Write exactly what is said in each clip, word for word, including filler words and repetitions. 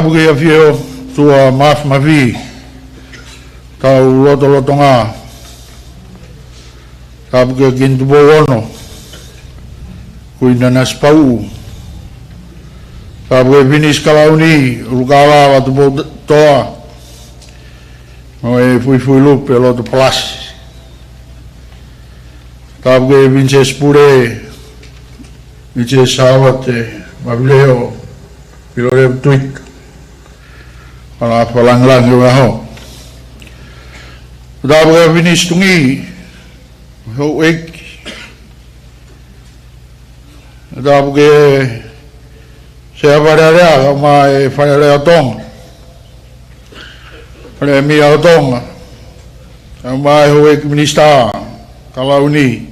Ke afio tua mafimafi, tau lotolotonga. Tapu ki he Kini Tupou Ono, Kuini Nanasipauʻu. Tapu ki he Finisi Kalauni, ʻUlukālala Tupoutoʻa, mo e Fuifui Lupe Lotopalasi. Tapu ki he Pilinisesi Pule, Pilinisesi Sālote Mafileʻo Pilolevutuita, ʻa e fakalāngilangi ʻo e ʻaho. Tapu ki he Finisi Tuʻi, houʻeiki. Tapu ki he Sea Fale Alea, kae ʻumaʻā e Fale Alea ʻo Tonga, Palēmia ʻo Tonga, kae ʻumaʻā e houʻeiki Minisitā Kalauni,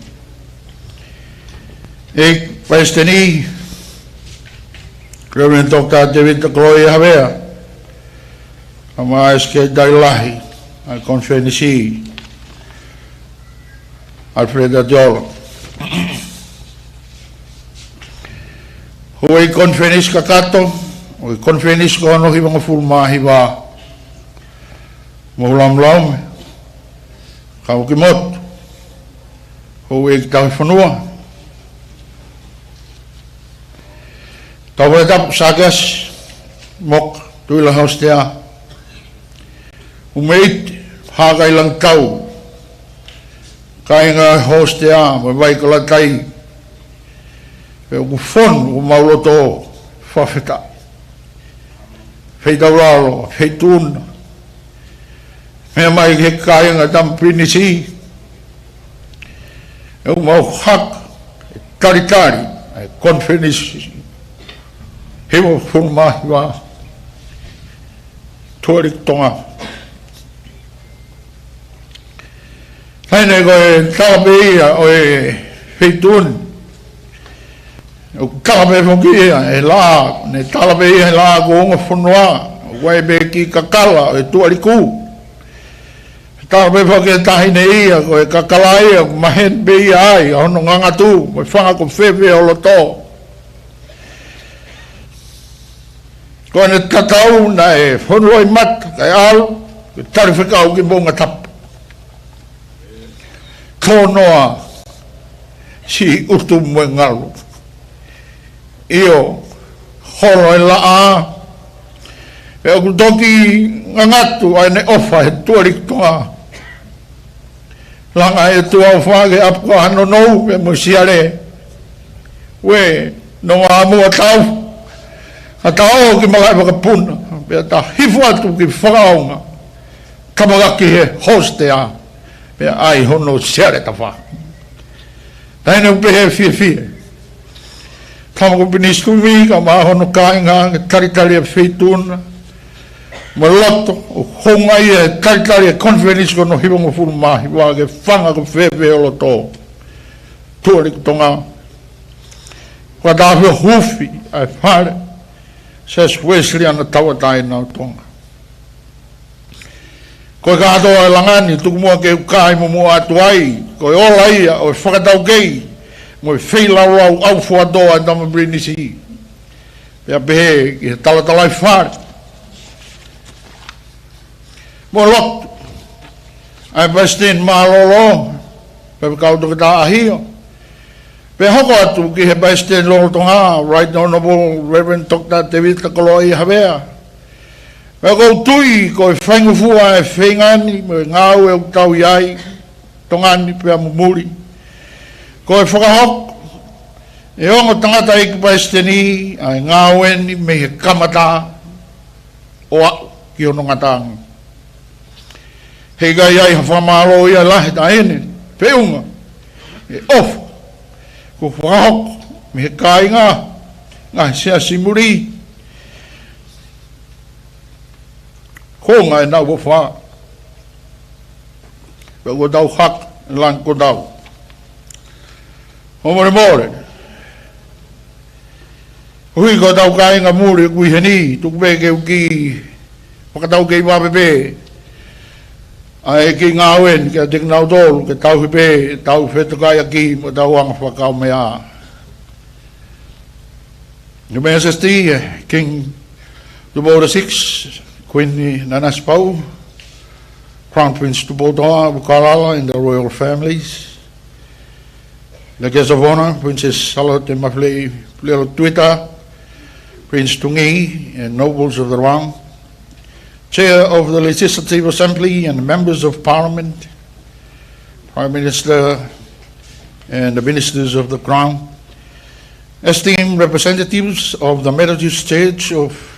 ʻEiki Palesiteni Reverend Doctor Tevita Koloaʻia Havea, kae ʻumaʻā e Sekelitali Lahi ʻa e Konifelenisi, Alfred Atiola. Houʻeiki konifelenisi kakato ʻo e konifelenisi ko hono hivangofulu mā hiva, mo Hulamulaume, kau ki motu, houʻeiki tauhi fonua, Tauhele Tapu Sakeasi Moka Tuʻila Hositea, ʻUmeʻite, Haʻa Kailangitau, kāinga Hositea mo Vaikalatai, pea ʻoku fonu ʻo mau loto fakafetaʻi. Feitaulalo, Feituʻuna, meʻa mai ki he kāinga Tama Pilinisi, ʻoku mau haka e talitali ʻa e konifelenisi hivangofulu mā hiva Tuʻa Tonga. Taʻahine, ko e tala pē ia ʻo e Feituʻuna, ʻoku tala pē foki ia he laʻā, ne tala pē ia he laʻā kuo ongo fonua, ʻoku ʻi ai pē kiʻi kakala ʻo e Tuʻa Liku. Tala pē foki ʻe he taʻahine ia, ko e kakala ia ʻoku maheni pē ia ai ʻa hono ngangatu mo e fanga ko fēfē ho loto. Ko ʻene tatau naʻe fonu ai mata kae ʻalu ke tali fekau ki Moʻungatapu. Tō noa siʻi ʻutu mo e ngalu. ʻIo, holo e laʻā, pea ʻoku toki ngangatu ʻa ʻene ʻofa he Tuʻa Tonga. Langa e tuʻa ʻofa ke ʻapu ko hano nou pea mo siale. Ue, nonga ʻamua tau, ka tau ō ki malaʻe vakapuna, pea ta hifo atu ki fakaʻaonga, tamaʻaki he Hositea, pea ʻai hono siale tafa. Taʻahine, ʻoku pehē e fiefia Tama ko Pilinisi Tuʻi kae ʻumaʻā hono kāinga, ke talitali e Feituʻuna mo e loto ʻo houngaʻia he talitali e konifelenisi ko hono hivangofulu mā hiva, ke fanga ko fēfē ho loto, Tuʻa Tonga. Ko e tāfio hufi ʻa e fale Siasi Uēsiliana Tauʻatāina ʻo Tonga. Ko e kātoa e langa ni, tuku muʻa ke u kai mo muʻa atu ai, ko e ola ia ʻo e fakataukei mo e feilaulau ʻaufuatō ʻa e Tama Pilinisi. Pea pehē ki he talatalaifale mo e lotu ʻa e Palesiteni Mālōlō, Faifekau Toketā ʻAhio, pea hoko atu ki he Palesiteni Lolotonga, Right Honourable Reverend Doctor Tevita Koloaʻia Havea. Pea ʻoku ou tui ko e faingofua e feinga ni mo e ngāue ʻoku tau ʻi ai, Tonga ni pea mo muli, ko e fakahoko ʻe he ongo tangataʻeiki palesiteni ʻa e ngāue ni mei he kamata ʻo aʻu ki hono ngataʻanga. Heʻikai ʻi ai ha fakamālō ia lahi, taʻahine, feʻunga e ʻofa kuo fakahoko mei he kāinga, ngaahi siasi muli, ko e ngaahi nau ʻofa. Pea ʻoku tau haka e langa ko tau. ʻO molemole, ʻuhi ko hotau kāinga muli ʻoku ʻi heni, tuku pē ke u kiʻi fakataukei vave pē ʻa e kiʻi ngāue ni kiate kinautolu, ke tauhi pē ʻetau fetokaiʻaki mo ʻetau anga fakakaumea. Your Majesty, King Tupou the sixth, Kuini Nanasipauʻu, Crown Prince Tupoutoʻa of Kalaala and the royal families, the guests of honor, Princess Salote Mafilelelo Tuita, Prince Tungei, and nobles of the realm, Chair of the Legislative Assembly and members of Parliament, Prime Minister and the ministers of the Crown, esteemed representatives of the Methodist Church of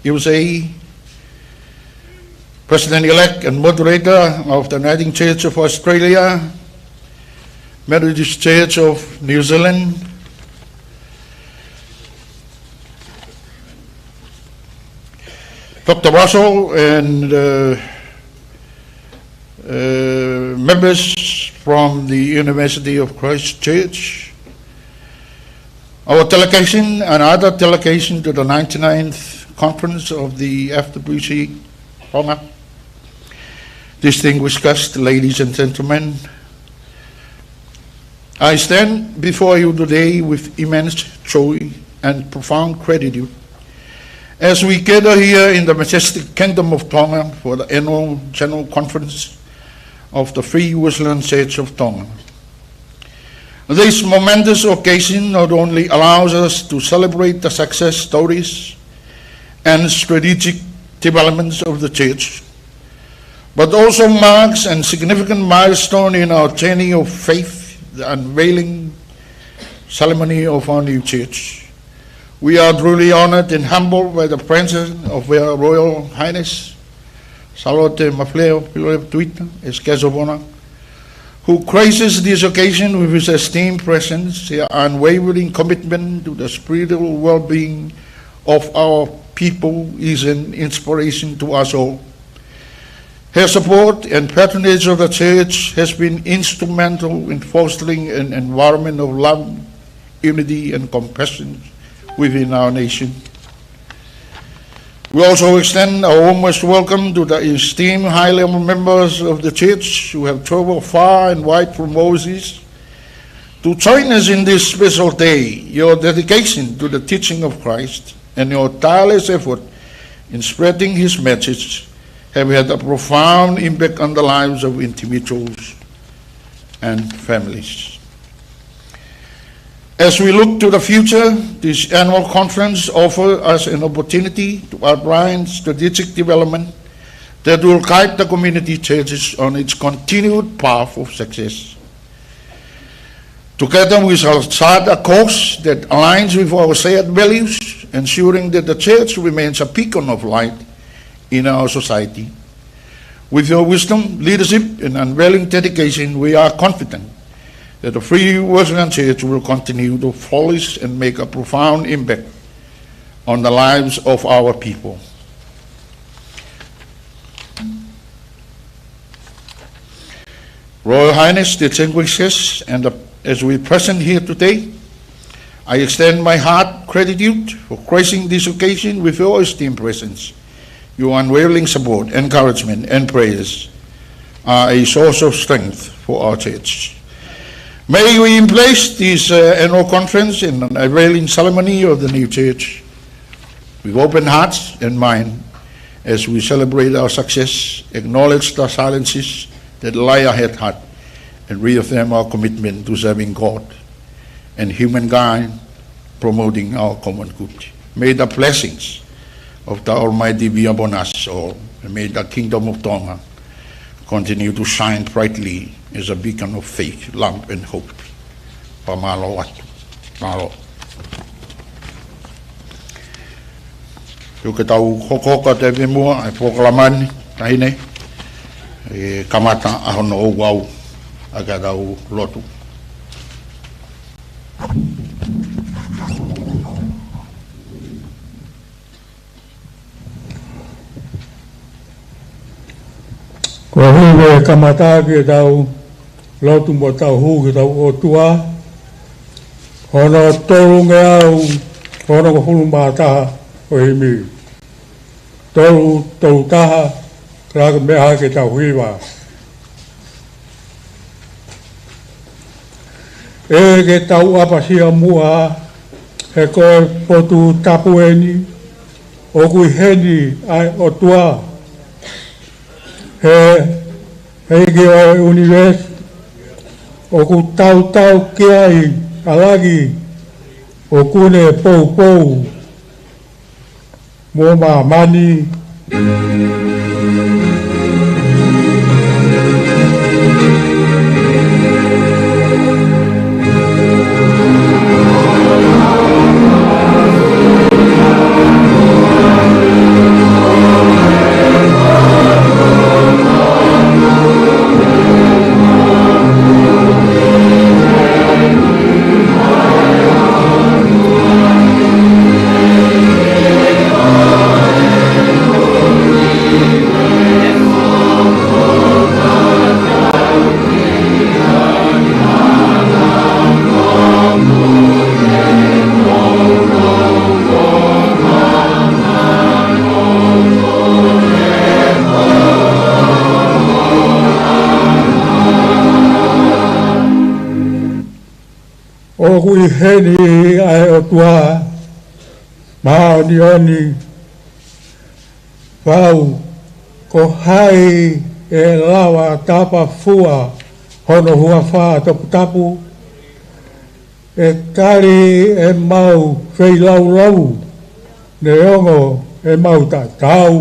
U S A, President-elect and moderator of the Uniting Church of Australia, Methodist Church of New Zealand, Doctor Russell and, uh, uh, members from the University of Christchurch, our delegation and other delegation to the ninety-ninth Conference of the F W C Tonga, distinguished guests, ladies and gentlemen, I stand before you today with immense joy and profound gratitude as we gather here in the majestic Kingdom of Tonga for the annual General Conference of the Free Wesleyan Church of Tonga. This momentous occasion not only allows us to celebrate the success stories and strategic developments of the Church, but also marks a significant milestone in our journey of faith, the unveiling ceremony of our new church. We are truly honored and humbled by the presence of Her Royal Highness Salote Mafilelelo Tuita as guest of honor, who graces this occasion with his esteemed presence. Her unwavering commitment to the spiritual well-being of our people is an inspiration to us all. Her support and patronage of the Church has been instrumental in fostering an environment of love, unity, and compassion within our nation. We also extend our warmest welcome to the esteemed high-level members of the Church who have traveled far and wide from overseas to join us in this special day. Your dedication to the teaching of Christ and your tireless effort in spreading his message have had a profound impact on the lives of individuals and families. As we look to the future, this annual conference offers us an opportunity to outline strategic development that will guide the community churches on its continued path of success. Together, we shall chart a course that aligns with our shared values, ensuring that the Church remains a beacon of light in our society. With your wisdom, leadership, and unwavering dedication, we are confident that the Free Wesleyan Church will continue to flourish and make a profound impact on the lives of our people. Royal Highness, distinguished guests, and the, as we present here today, I extend my heart gratitude for gracing this occasion with your esteemed presence. Your unwavering support, encouragement, and prayers are a source of strength for our church. May we embrace this, uh, annual conference and unveiling ceremony of the new church with open hearts and mind as we celebrate our success, acknowledge the challenges that lie ahead, and reaffirm our commitment to serving God and humankind, promoting our common good. May the blessings of the Almighty be upon us all, and may the Kingdom of Tonga continue to shine brightly as a beacon of faith, love, and hope. Fakamālō atu. Mālō. Tuku ke tau hokohoko atu pē muʻa e polokalama ni, taʻahine, ʻe kamata ʻa hono ouau, ʻa ka tau lotu. Ko e himi ʻe kamata ke tau lotu mo tau hū ki hotau ʻOtua, hono tolungeau hongofulu mā taha ʻo e himi. Tolu, tolu taha, ka ke meʻa ke tau hiva. ʻE ke tau ʻapasia muʻa, he ko e potu tapu eni, ʻOku ʻi heni ʻa e ʻOtua, he ʻEiki ʻo e ʻunivēsi, ʻoku tautau ki ai ʻa langi, ʻoku ne poupou mo māmani. ō, ʻoku ʻi heni ʻa e ʻOtua māʻoniʻoni, fau, ko hai ʻe lava tapafua hono huafa toputapu? ʻE tali ʻemau feilaulau, neongo ʻemau tatau.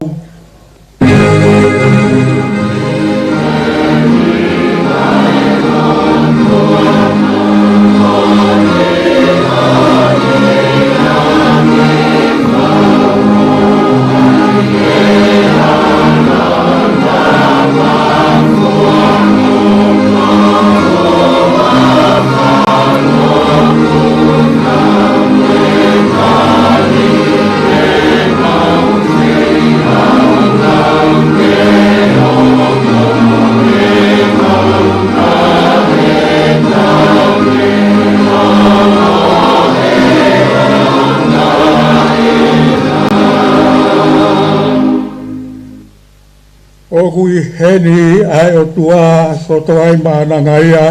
ʻOku ʻi heni ʻa e ʻOtua ko Toai Maʻananga ia,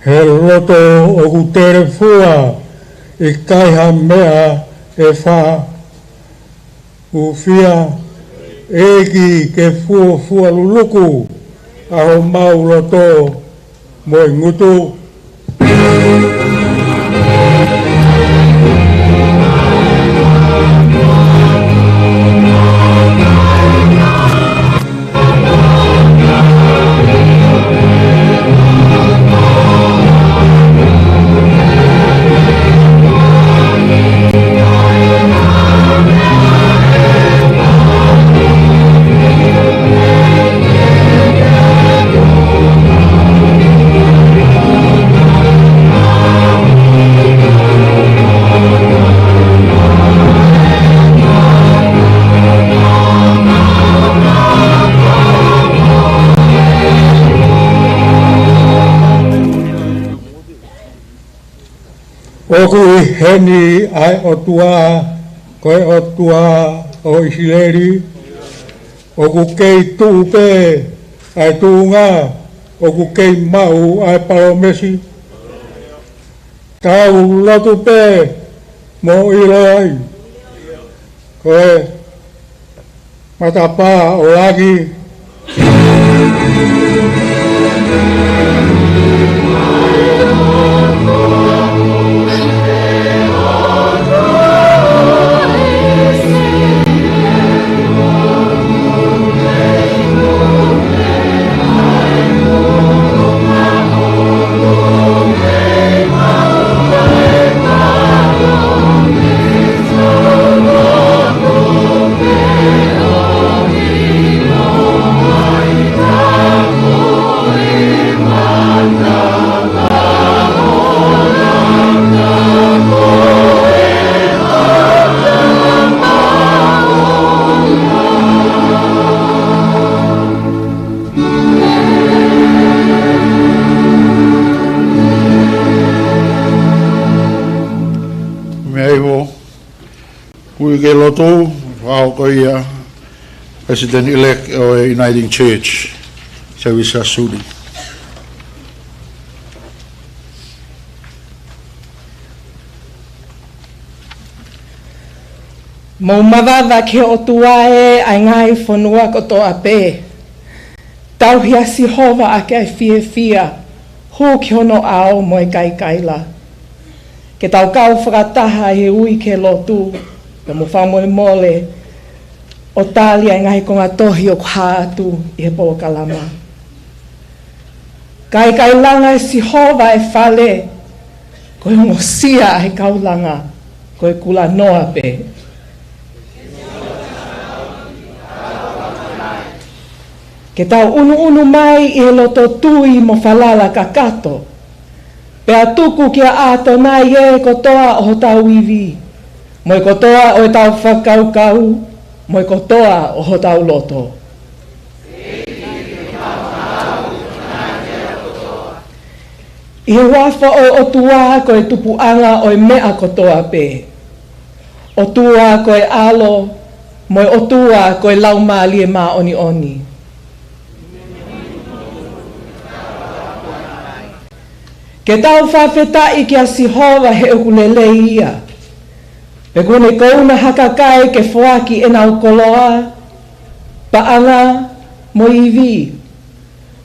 he loto ʻoku telefua, ʻikai ha meʻa ʻe faʻufia. ʻEiki, ke fuofua luluku ʻa homau loto mo e ngutu. ʻOku ʻi heni ʻa e ʻOtua, ko e ʻOtua ʻo ʻIsileli, ʻoku kei tuʻu pē ʻa e tuʻunga, ʻoku kei maʻu ʻa e palōmesi. Tau lotu pē mo ʻilo ai, ko e matapā ʻo langi. Mei ai ho, ui ke lotu, ʻa ia ko ia, President-elect ʻo e Uniting Church, Service Sasuli. Mou mavava ki he ʻOtua ē ʻa e ngaahi fonua kotoa pē. Tauhi ʻa Sihova ʻaki ʻa e fiefia, hū ki hono ʻao mo e kaikaila. Ke tau kau fakataha ʻi he ui ki he lotu, pea mo fakamolemole ʻo tali ʻa e ngaahi konga tohi ʻoku hā atu ʻi he polokalama. Kaikailanga ʻe Sihova ʻa e fale, ko e ongosia ʻa e kaulanga, ko e kulanoa pē. Ke tau ʻunuʻunu mai ʻi he loto tui mo falala kakato, pea tuku kia ʻAtonai ʻa e kotoa ʻo hotau ivi, mo e kotoa ʻo ʻetau fakakaukau, mo e kotoa ʻo hotau loto. ʻI he huafa ʻo e ʻOtua ko e tupuʻanga ʻo e meʻa kotoa pē. ʻOtua ko e ʻAlo, mo e ʻOtua ko e Laumālie Māʻoniʻoni. Ke tau fakafetaʻi kia Sihova he ʻoku lelei ia. Pea kuo ne kouna ha kakai ke foaki ʻenau koloa, paʻanga, mo e ivi.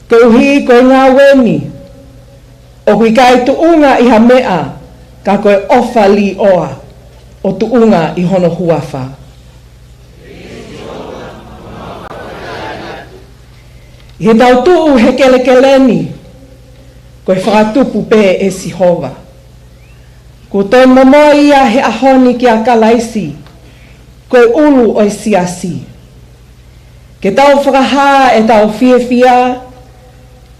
Koeʻuhi ko e ngāue ni, ʻoku ʻikai tuʻunga ʻi ha meʻa, ka ko e ʻofa līʻoa, ʻo tuʻunga ʻi hono huafa. ʻI heʻetau tuʻu he kelekele ni, ko e fakatupu pē ʻe Sihova. Kuo toe momoi ia he ʻaho ni kia Kalaisi, ko e ʻulu ʻo e siasi. Ke tau fakahā ʻetau fiefia,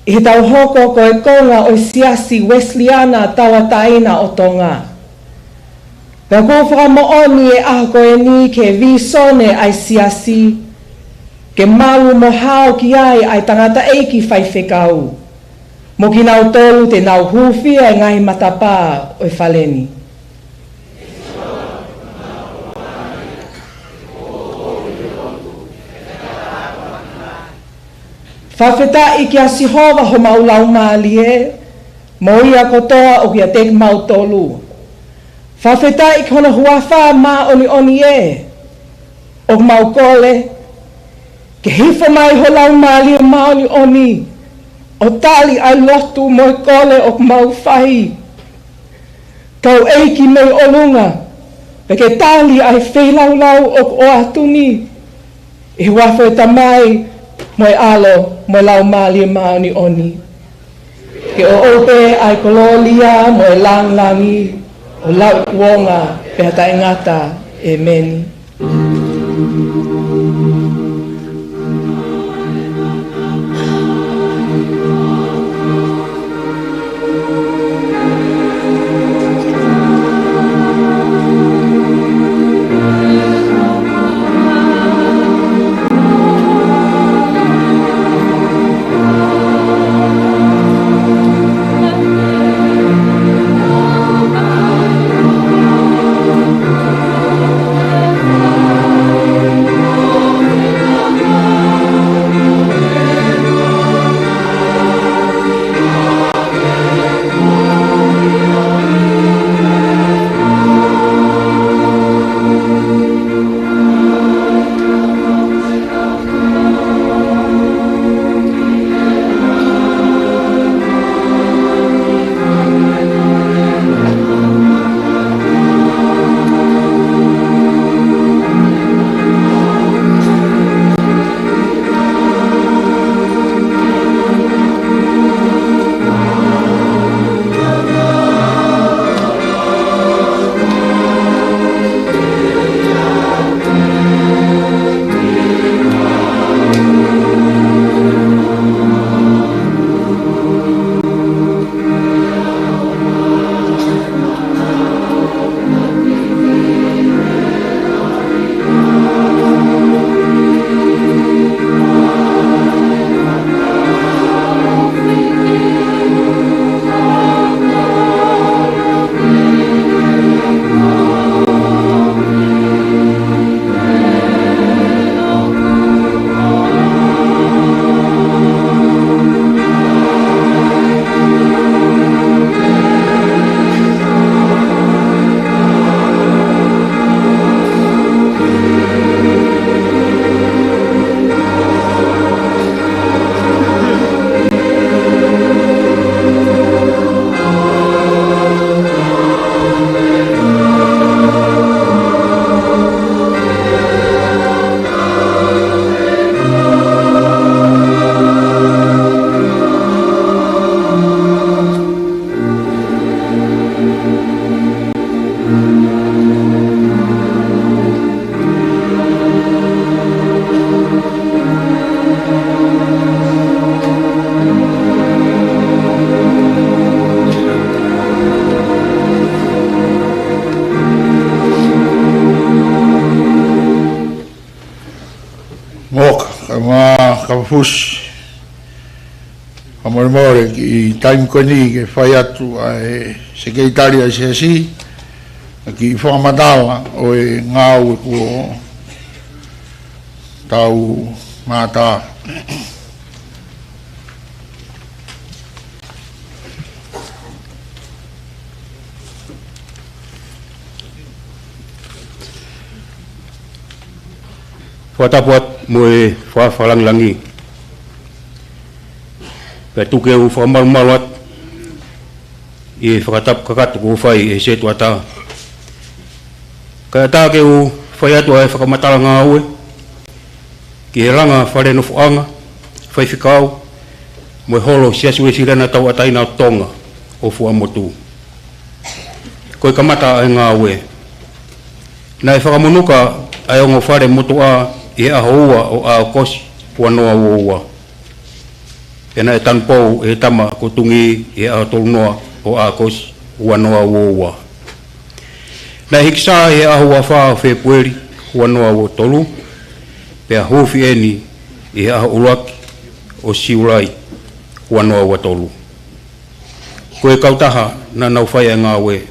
ʻi heʻetau hoko ko e konga ʻo e Siasi Uēsiliana Tauʻatāina ʻo Tonga. Pea kuo fakamoʻoni ʻi he ʻaho ko eni ki he vīsone ʻa e siasi, ke malu mo hao ki ai ʻa e tangataʻeiki faifekau, mo kinautolu te nau hūfia ʻi he ngaahi matapā ʻo e fale ni. Fakafetaʻi kia Sihova homau laumālie, mo ia kotoa ʻoku ʻiate kimautolu. Fakafetaʻi ki hono huafa māʻoniʻoni ē. ʻOku mau kole, ke hifo mai ho Laumālie Māʻoniʻoni, ʻo tali ʻa e lotu mo e kole ʻoku mau fai. Kau ʻEiki mei ʻolunga, pea ke tali ʻa e feilaulau ʻoku ʻoatu ni, ʻi he huafa ʻo e Tamai, mo e ʻAlo, mo e Laumālie Māʻoniʻoni. Ke ʻoʻou pē ʻa e kolōlia mo e lāngilangi, ʻo lauikuonga pea taʻengata. ʻĒmeni. Ngā kapusi, fakamolemole ki he taimi ko eni ke fai atu ʻa e sekelitali ʻa e siasi, ʻa e kiʻi fakamatala ʻo e ngāue kuo tau mātā. Fakatapu atu mo e fakafakalāngilangi. Pea tuku ke u fakamalumalu atu ʻi he fakatapu kakato kuo fai ʻe he setuata. Kae ʻatā ke u fai atu ʻa e fakamatala ngāue ki he langa fale nofoʻanga, faifekau, mo e holo Siasi Uēsiliana Tauʻatāina ʻo Tonga ʻo Fuaʻamotu. Ko e kamata ʻa e ngāue. Naʻe fakamonuka ʻa e ongo fale motuʻa ʻi he ʻaho ua ʻo ʻAokosi, ua noa ua ua. Pea naʻe tanupou ʻe he tama ko Tungī ʻi he ʻaho tolu noa ʻo ʻAokosi, ua noa ua ua. Naʻe hikisā ʻi he ʻaho ua fā ʻo Fēpueli, ua noa ua tolu, pea huufi eni ʻi he ʻaho ʻuluaki ʻo Siulai, ua noa ua tolu. Ko e kautaha naʻa nau fai ʻa e ngāue.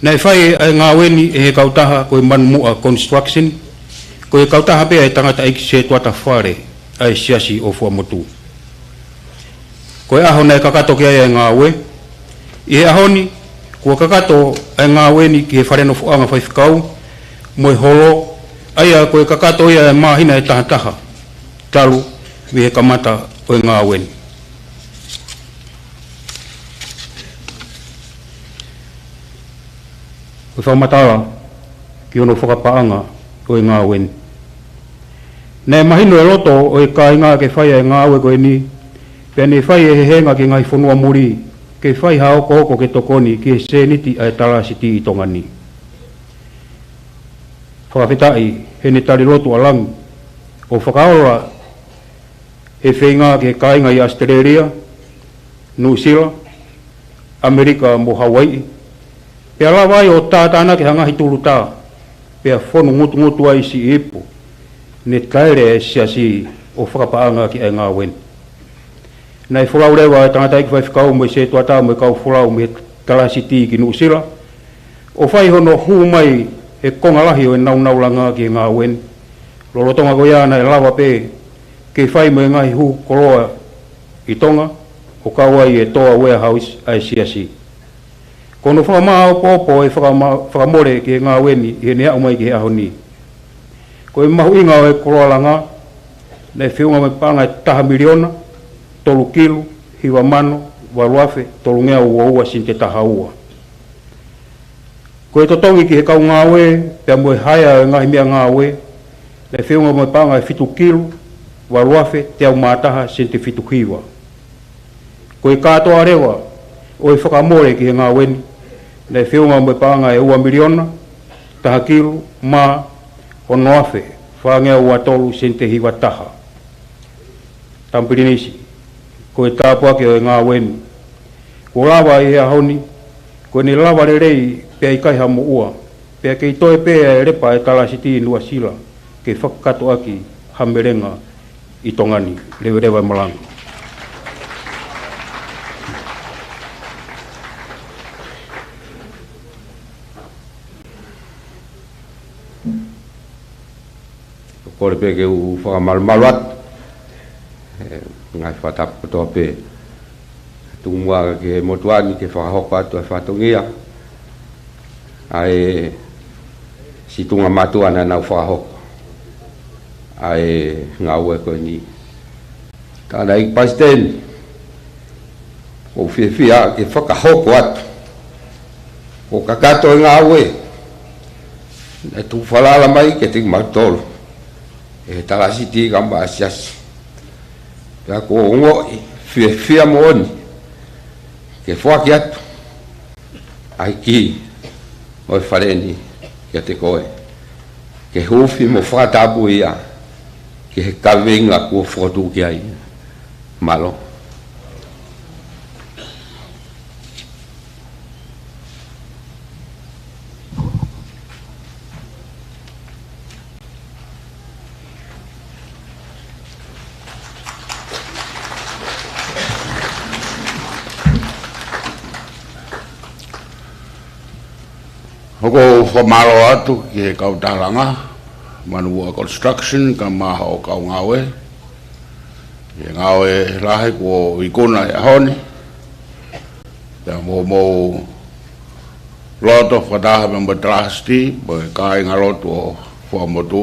Naʻe fai ʻa e ngāue ni ʻe he kautaha ko e Manumuʻa Construction, ko e kautaha pē ʻa e tangataʻeiki setuata fale ʻa e siasi ʻo Fuaʻamotu. Ko e ʻaho naʻe kakato ki ai ʻa e ngāue. ʻI he ʻaho ni, kuo kakato ʻa e ngāue ni ki he fale nofoʻanga faifekau mo e holo, ʻa ia ko e kakato ia ʻa e māhina ʻe tahataha talu mei he kamata ʻo e ngāue ni. Ko e fakamatala ki hono fakapaʻanga ʻo e ngāue ni. Naʻe mahino e loto ʻo e kāinga ke fai ʻa e ngāue ko eni, pea ne fai ʻe he henga ki he ngaahi fonua muli ke fai ha okooko ke tokoni ki he sēniti ʻa e talāsiti ʻi Tonga ni. Fakafetaʻi heʻene tali lotu ʻa langi ʻo fakaola e feinga ki he kāinga ʻi ʻAositelēlia, Nuʻusila, ʻAmelika mo Hauaiʻi, pea lava ai ʻo tātānaki ha ngaahi tulutā, pea fonu ngutungutu ai siʻi ipu ne taele ʻe he siasi ʻo fakapaʻanga ki ʻa e ngāue ni. Naʻe folau leva ʻa e tangataʻeiki faifekau mo e setuata mo e kau folau mei he talāsiti ki Nuʻusila, ʻo fai hono hū mai he konga lahi ʻo e nāunau langa ki he ngāue ni. Lolotonga ko ia naʻe lava pē ke fai mo e ngaahi hū koloa ʻi Tonga, ʻo kau ai e toa warehouse ʻa e siasi. Ko hono fakamāʻopoʻopo e fakama-, fakamole ki he ngāue ni ʻi heʻene aʻu mai ki he ʻaho ni. Ko e mahuʻinga ʻo e koloa langa, naʻe feʻunga mo e paʻanga ʻe taha miliona, tolu kilu, hiva mano, valu afe, tolungeau ua ua sēniti taha ua. Ko e totongi ki he kau ngāue, pea mo e haea ʻo e ngaahi meʻangāue, naʻe feʻunga mo e paʻanga ʻe fitu kilu, valu afe, teau mā taha, sēniti fitu hiva. Ko e kātoa leva ʻo e fakamole ki he ngāue ni, naʻe feʻunga mo e paʻanga ʻe ua miliona, taha kilu, mā, ono afe, fāngeau ua tolu, sēniti hiva taha. Tama Pilinisi, ko e tāpuaki ʻo e ngāue ni kuo lava ʻi he ʻaho ni, ko ʻene lava lelei pea ʻikai ha moʻua, pea kei toe pē ʻa e lepa ʻa e talāsiti ʻi Nuʻusila ke fakakātoa ʻaki ha melenga ʻi Tonga ni. Leveleva e malanga. Kole pē ke u fakamalumalu atu. ʻE, ngaahi fakatapu kotoa pē. Tuku muʻa ki he motuʻa ni ke fakahoko atu ʻa e fatongia ʻa e situnga mātuʻa naʻa nau fakahoko ʻa e ngāue ko eni. Tangataʻeiki Palesiteni, ʻoku ou fiefia ke fakahoko atu. Ko e kakato e ngāue naʻe tuku falala mai kiate kimautolu ʻe he talāsiti kae ʻumaʻā e siasi. Pea ʻoku ou ongoʻi fiefia moʻoni ke foaki atu ʻa e kī ʻo e fale ni kiate koe, ke huufi mo fakatapui ia ki he kaveinga kuo fokotuʻu ki ai. Mālō. ʻOku ou fakamālō atu ki he kau tālanga, Manuvuʻa Construction, kae ʻumaʻā hoʻo kau ngāue, ki he ngāue lahi kuo ikuna he ʻaho ni. Pea mo hoʻomou loto fakataha pea mo e trustee, mo e kāingalotu ʻo Fuaʻamotu,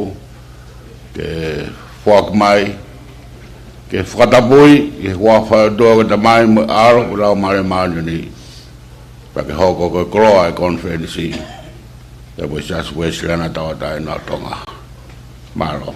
ke foaki mai ke fakatapui ʻi he huafa ʻo e ʻOtua ko e Tamai mo e ʻAlo mo e Laumālie Māʻoniʻoni. Pea ke hoko ko e koloa ʻo e konifelenisi ʻa e Siasi Uēsiliana Tauʻatāina ʻo Tonga. Mālō.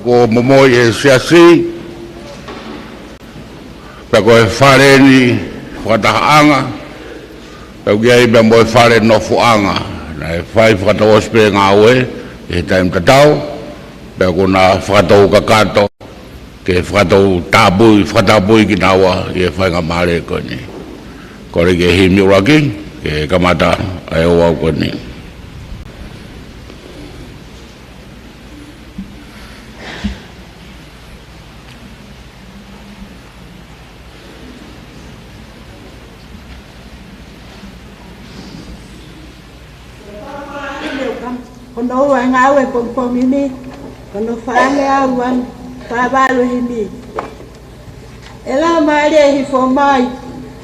Kuo momoi e siasi, pea ko e fale ni fakatahaʻanga, pea ʻoku ʻi ai pea mo e fale nofoʻanga. Naʻe fai fakatau ʻosi pē ngāue ʻi he taimi tatau, pea kuo na fakatou kakato ke fakatou tāpui, fakatapui kinaua ʻi he faingamālie ko eni. Kole ke himi ʻuluaki, ke kamata ʻa e ouau ko eni. Ko hono ua e ngāue pongipongi ni, ko hono fā ngeau ua, fā valu e himi. ʻE Laumālie, hifo mai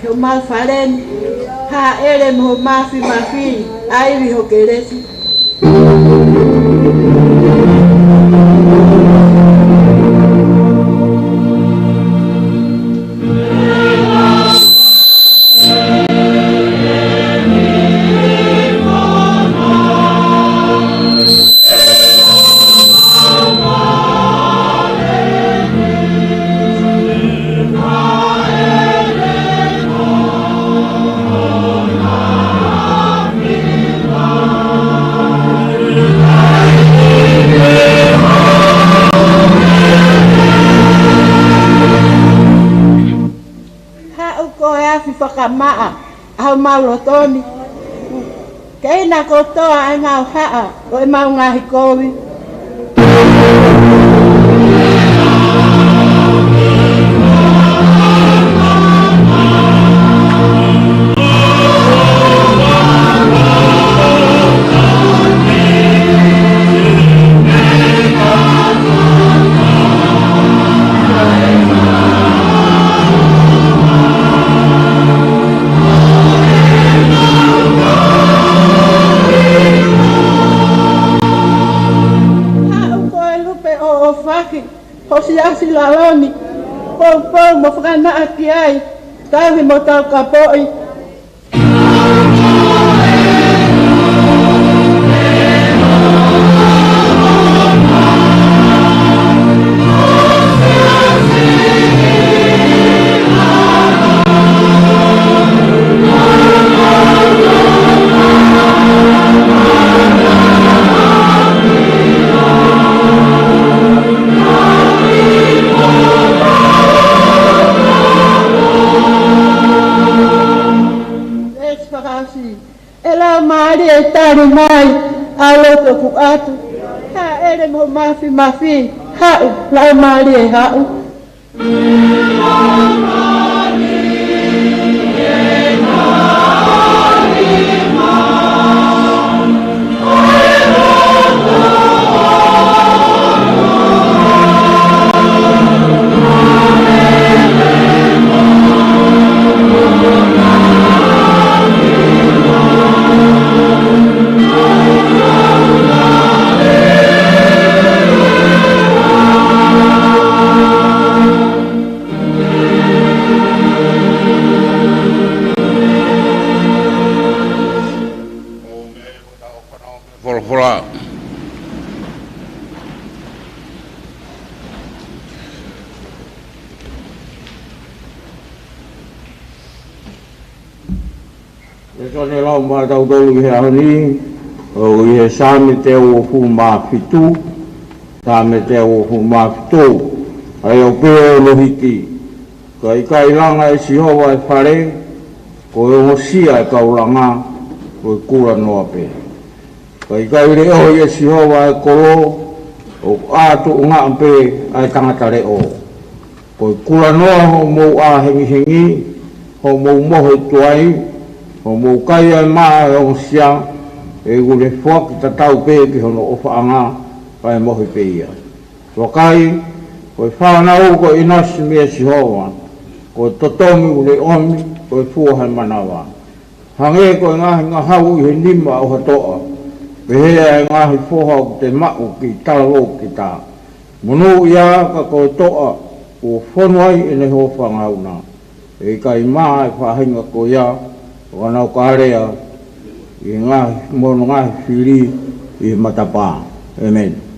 ki homau fale ni, hāʻele mo ho māfimafi, ʻa e ivi ho kelesi. Haʻu ko e afi fakamaʻa ʻa homau loto ni. Keina kotoa e ngaahi haʻa ʻo ʻemau ngaahi kovi. Haʻu ko e lupe ʻoʻofaki ho siasi lalo ni. Poupou mo fakanaʻa ki ai, tauhi mo taukapoʻi. Veesi fakaʻosi. ʻE Laumālie, tali mai ʻa e lotu ʻoku ʻatu. Hāʻele mo ho māfimafi, haʻu, Laumālie, haʻu. Folofola. ʻE tone lau maʻatautolu ʻi he ʻaho ni, ʻoku ʻi he Saame teau uofulu mā fitu, Saame teau uofulu mā fitu, ʻa ia ʻoku pehē hono hiki. Ka ʻikai langa ʻe Sihova e fale, ko e ongosia e kau langa, ko e kula noa pē. Ka ʻikai leʻohi ʻe Sihova e kolo, ʻoku ʻā tuʻungaʻa pē ʻa e tangata leʻo. Ko e kula noa hoʻomou ʻā hengihengi, hoʻomou mohe tuai, hoʻomou kai ʻa e mā ʻo e ongosia, he ʻoku ne foaki tatau pē ki hono ʻofaʻanga, kae mohe pē ia. Vakai, ko e fānau ko e ʻinasi meia Sihova, ko e totongi ʻoku ne ʻomi, ko e fua he manava. Hangē ko e ngaahi ngahau ʻi he nima ʻo ha toʻa, pehē ʻa e ngaahi foha ʻoku te maʻu ki talavou ki tā. Monūʻia ka ko e toʻa kuo fonu ai ʻene hōfangahau na. ʻE ʻikai mā e faʻahinga ko ia, ʻo nau kalea ʻi he ngaahi, mo hono ngaahi fili ʻi he matapā. ʻĒmeni.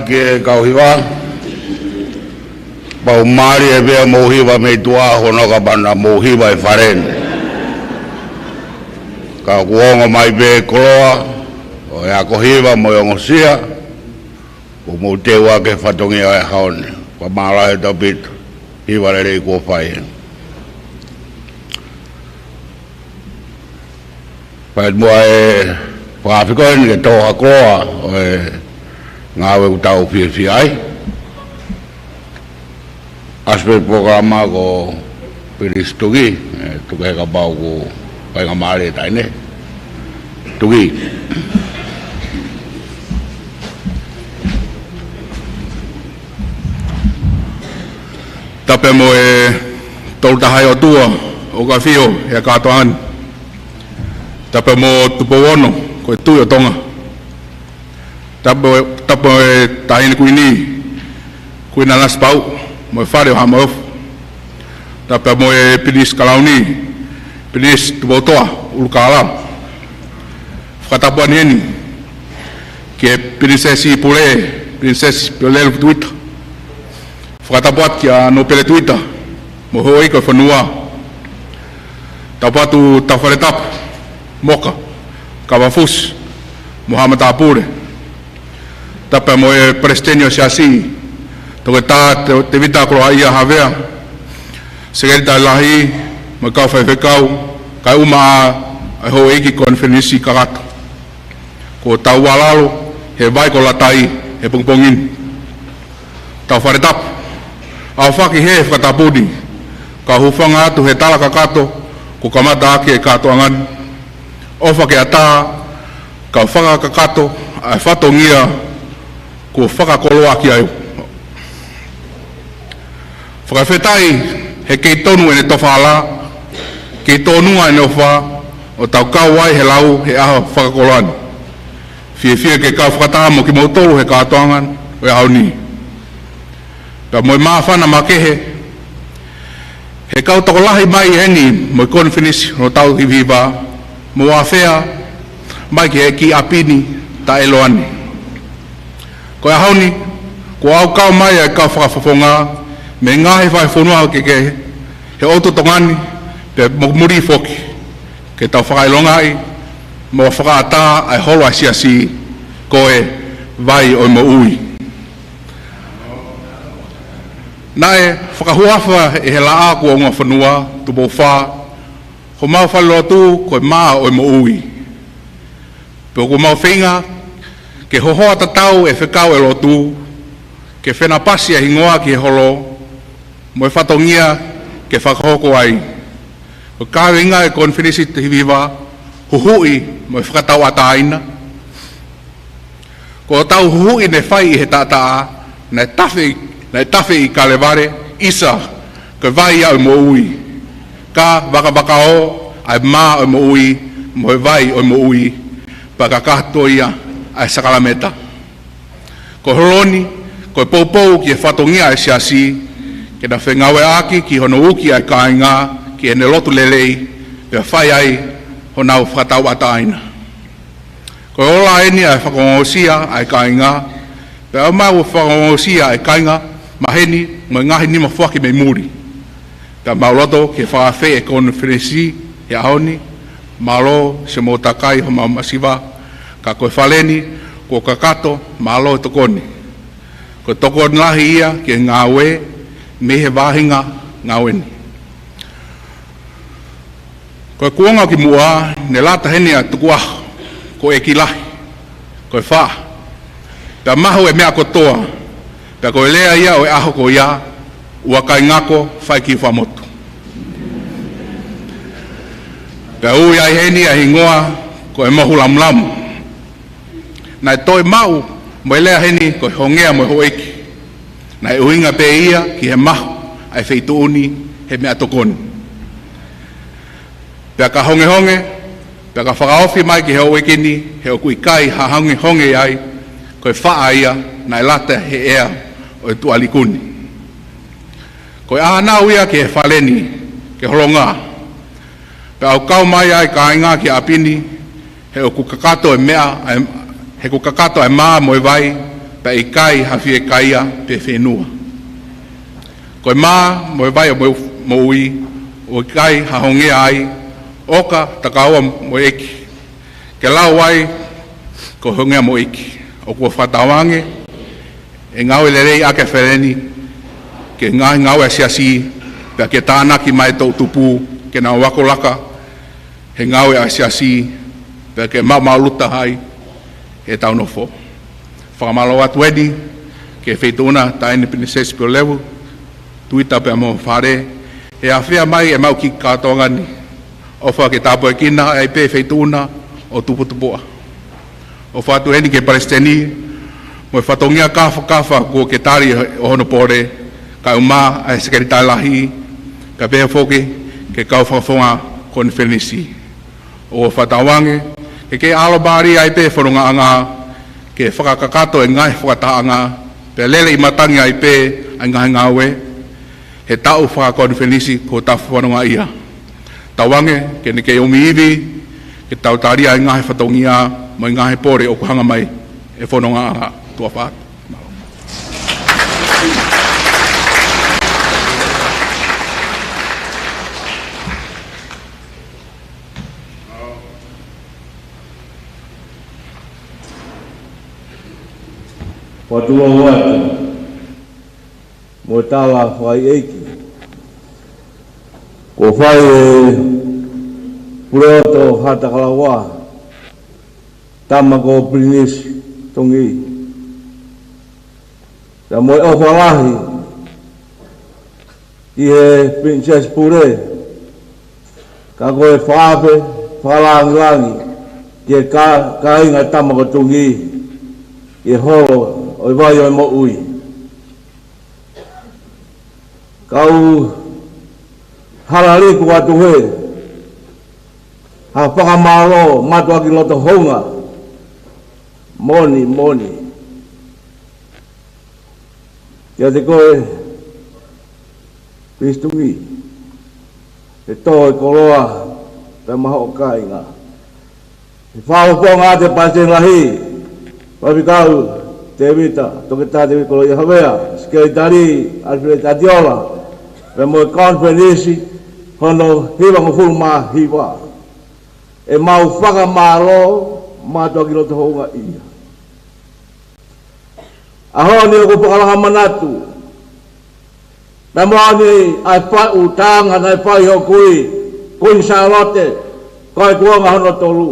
Ke kau hiva, pau mālie pē ʻa e mou hiva mei tuʻa, hono ka pana mou hiva ʻi fale ni. Ka kuo ongo mai pē koloa ʻo e ako hiva mo e ongosia, kuo mou teu ʻa e fatongia ʻo e ʻaho ni. Fakamālō ʻaupito, hiva lelei kuo fai. Pea muʻa e fakafiko eni ke tō ha koloa ʻo e ngāue ʻoku tau fiefia ai. ʻAsi pē polokalama ko Pilinisi Tuki, ē, tuku he kapau ʻoku fai ngā mālie taʻahine. Tuki. Tapu mo e Tolu Tahaʻi ʻOtua ʻoku ʻafio he kātoanga ni. Tapu mo Tupou Ono, ko e Tuʻi ʻo Tonga. Tapu, tapu e Taʻahine Kuini, Kuini Nanasipauʻu, mo e Fale ʻo Haʻa Moheofo. Tapu mo e Pilinisi Kalauni, Pilinisi Tupoutoʻa ʻUlukālala. Fakatapu ʻeni ki he Pilinisesi Pule, Pilinisesi Piolelu Tuita. Fakatapu atu kia Nōpele Tuita mo e houʻeiki ʻo e fonua. Tapu atu Tauhifale Tapu Moka Kavafusi mo haʻa matāpule. Tapu mo e Palesiteni ʻo e Siasi, Toketā Te-, Tēvita Koloaʻia Havea, Sekelitali Lahi mo e kau faifekau, kae ʻumaʻā e houʻeiki konifelenisi kakato. Kuo tau ʻalu ʻo lalo he vai ko Latai he pongipongi ni. Tauhifale Tapu, ʻofa ke ʻoatu e fakatapu ni, kae hūfanga atu he tala kakato kuo kamata ʻaki e kātoanga ni. ʻOfa ke ʻatā, kae fakakakato ʻa e fatongia kuo fakakoloa ʻaki ai. Fakafetaʻi he kei tonu ʻene tofa hala, kei tonu ʻene ʻofa, ʻo tau kau ai he lau he ʻaho fakakoloa ni. Fiefia ke kau fakataha mo kimoutolu he kātoanga ʻo e ʻaho ni. Pea mo e māfana makehe, he kau tokolahi mai ʻeni mo e konifelenisi ʻo tau hivahiva, mo ʻafea mai ki he ʻapi ni taʻeʻiloa ni. Ko e ʻaho ni, kuo ʻalu ʻo kau mai ʻa e kau fakafofonga mei he ngaahi fai fonua kehekehe he ʻotu Tonga ni, pea mo muli foki, ke tau fakaʻilongaʻi mo fakaʻatā ʻa e holo ʻa e Siasi, ko e Vai ʻo e Moʻui. Naʻe fakahuafa ʻe he Laʻā kuo Ongo Fonua, Tupou Fā, homau falelotu ko e Mā ʻo e Moʻui. Pea ʻoku mau feinga ke hohoa tatau e fekau ʻa e lotu, ke fenāpasi ʻa e hingoa ki he holo, mo e fatongia ke fakahoko ai. Ko e kaveinga ʻa e konifelenisi hivahiva, Huhuʻi mo e Fakatauʻatāina. Ko hotau huhuʻi naʻe fai ʻi he taʻataʻa, naʻe tafe, naʻe tafe ʻi Kalevale, ʻisa, ko e vai ia ʻo e moʻui. Ka vakavakao ʻa e Mā ʻo e Moʻui mo e Vai ʻo e Moʻui, pea kakato ia ʻa e sākalamēniti. Ko e holo ni, ko e poupou ki he fatongia ʻa e Siasi, ke na fengāueʻaki ki hono uki ʻa e kāinga ki heʻene lotu lelei, pea fai ai honau fakatauʻatāina. Ko e ola ʻeni ʻa e fakaongosia ʻa e kāinga, pea ʻoku mau fakaongosia ʻa e kāinga maheni mo e ngaahi nima foaki mei muli. Pea mau loto ke fakaafeʻi e konifelenisi he ʻaho ni, mālō siʻomou takai homau masiva, ka ko e Fale ni kuo kakato, mālō e tokoni. Ko e tokoni lahi ia ki he ngāue mei he faʻahinga ngāue ni. Ko e kuonga ki muʻa, ne lata heni ʻa e tukuʻaho, ko e ʻEiki Lahi, ko e Faʻa, pea mahu e meʻa kotoa, pea ko e lea ia ʻo e ʻaho ko ia, ʻoua kai ngako, fai ki fakamotu. Pea ui ai heni ʻa e hingoa ko e Mohu Lamulamu. Naʻe toe maʻu mo e lea heni ko e hongea mo e houʻeiki. Naʻe ʻuhinga pē ia ki he mahu ʻa e feituʻu ni he meʻatokoni. Pea ka hongehonge, pea ka fakaofi mai ki he houʻeiki ni, he ʻoku ʻikai ha hongehonge ai, ko e faʻa ia naʻe lata he ʻea ʻo e Tuʻa Liku ni. Ko e ʻānaua ia ki he Fale ni, ke holonga. Pea ʻoku kau mai ai kāinga ki ʻapi ni, he ʻoku kakato e meʻa, ʻa e, he ʻoku kakato e mā mo e vai, pea ʻikai ha fiekaia pe fenua. Ko e mā mo e vai ʻo e moʻui, ʻoku ʻikai ha hongea ai, ʻoka, takaua mo e ʻEiki, ke lau ai ko e hongea mo e ʻEiki. ʻOku ou fakatauange ʻe ngāue lelei ʻaki ʻa e feleni ki he ngaahi ngāue ʻa e Siasi, pea ke tānaki mai e toʻu tupu ke nau ako laka he ngāue ʻa e Siasi, pea ke maʻumaʻuluta ai ʻetau nofo. Fakamālō atu eni ki he Feituʻuna, Taʻahine Pilinisesi Pilolevu Tuita pea mo e Fale, he ʻafea mai ʻemau kiʻi kātoanga ni. ʻOfa ke tāpuekina ai pē Feituʻuna ʻo tuputupuʻa. ʻOfa atu eni ki he Palesiteni mo e fatongia kāfakafa kuo ke tali ʻo hono pole, kae ʻumaʻā ʻa e Sekelitali Lahi, kae pehē foki ki he kau fakafofonga konifelenisi. ʻOku ou fakatauange ke ke ʻalomālie ai pē fonongaʻanga ke fakakakato e ngaahi fakatahaʻanga, pea lele ʻi matangi ai pē ʻa e ngaahi ngāue he taʻu fakakonifelenisi kuo ta fononga ia. Tauange ke ne kei ʻomi ivi ke tau tali ʻa e ngaahi fatongia mo e ngaahi pole ʻoku hanga mai ʻe fonongaʻanga. Tuʻa ʻofa atu. Fakatulou atu mo e tala fakaʻeiʻeiki. Kuo fai ʻe Puleʻoto Haʻatakalaua, tama ko Pilinisi Tongi, pea mo e ʻofa lahi ki he Pilinisesi Pule, ka ko e fakaafe fakalāngilangi ki he kā-, kāinga Tama ko Tongi, ki he holo ʻo e vai ʻo e moʻui. Kau hala liku atu he ha fakamālō mātuʻaki loto hounga, moʻoni, moʻoni, kiate koe Pilinisi Tongi, he tō e koloa pea mo hoʻo kāinga. He fakafofonga ʻa e Palesiteni Lahi, Faifekau Tēvita, Toketā Tēvita Koloaʻia Havea, Sekelitali ʻAlifeleti ʻAtiola, pea mo e konifelenisi hono hivangofulu mā hiva. ʻEmau fakamālō mātuʻaki loto hounga ia. ʻAho ni ʻoku ou fakalanga manatu, naʻe maʻu ni ʻa e faʻu taʻanga naʻe fai ʻe hoku kui, Kuini Sālote, ko e kuonga hono tolu.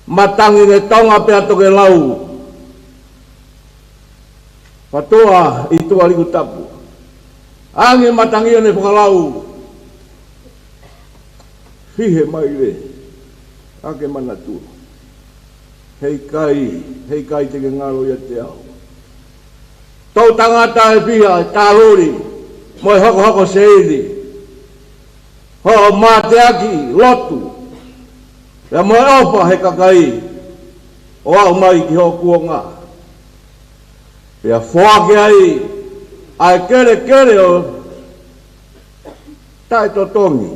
Matangi ne tonga pea tokelau, fatua ʻi tuʻa liku tapu. Angi matangi ʻo ne fakalau, fihe mai le, ʻa ke manatua. Heʻikai, heʻikai te ke ngalo ʻiate au. Toʻu tangata ʻe fiha, taluli mo e hokohoko seili, hoʻo mateaki lotu, pea mo e ʻofa he kakai ʻo aʻu mai ki hoʻo kuonga. Pea foaki ai ʻa e kelekele ʻo taʻetotongi,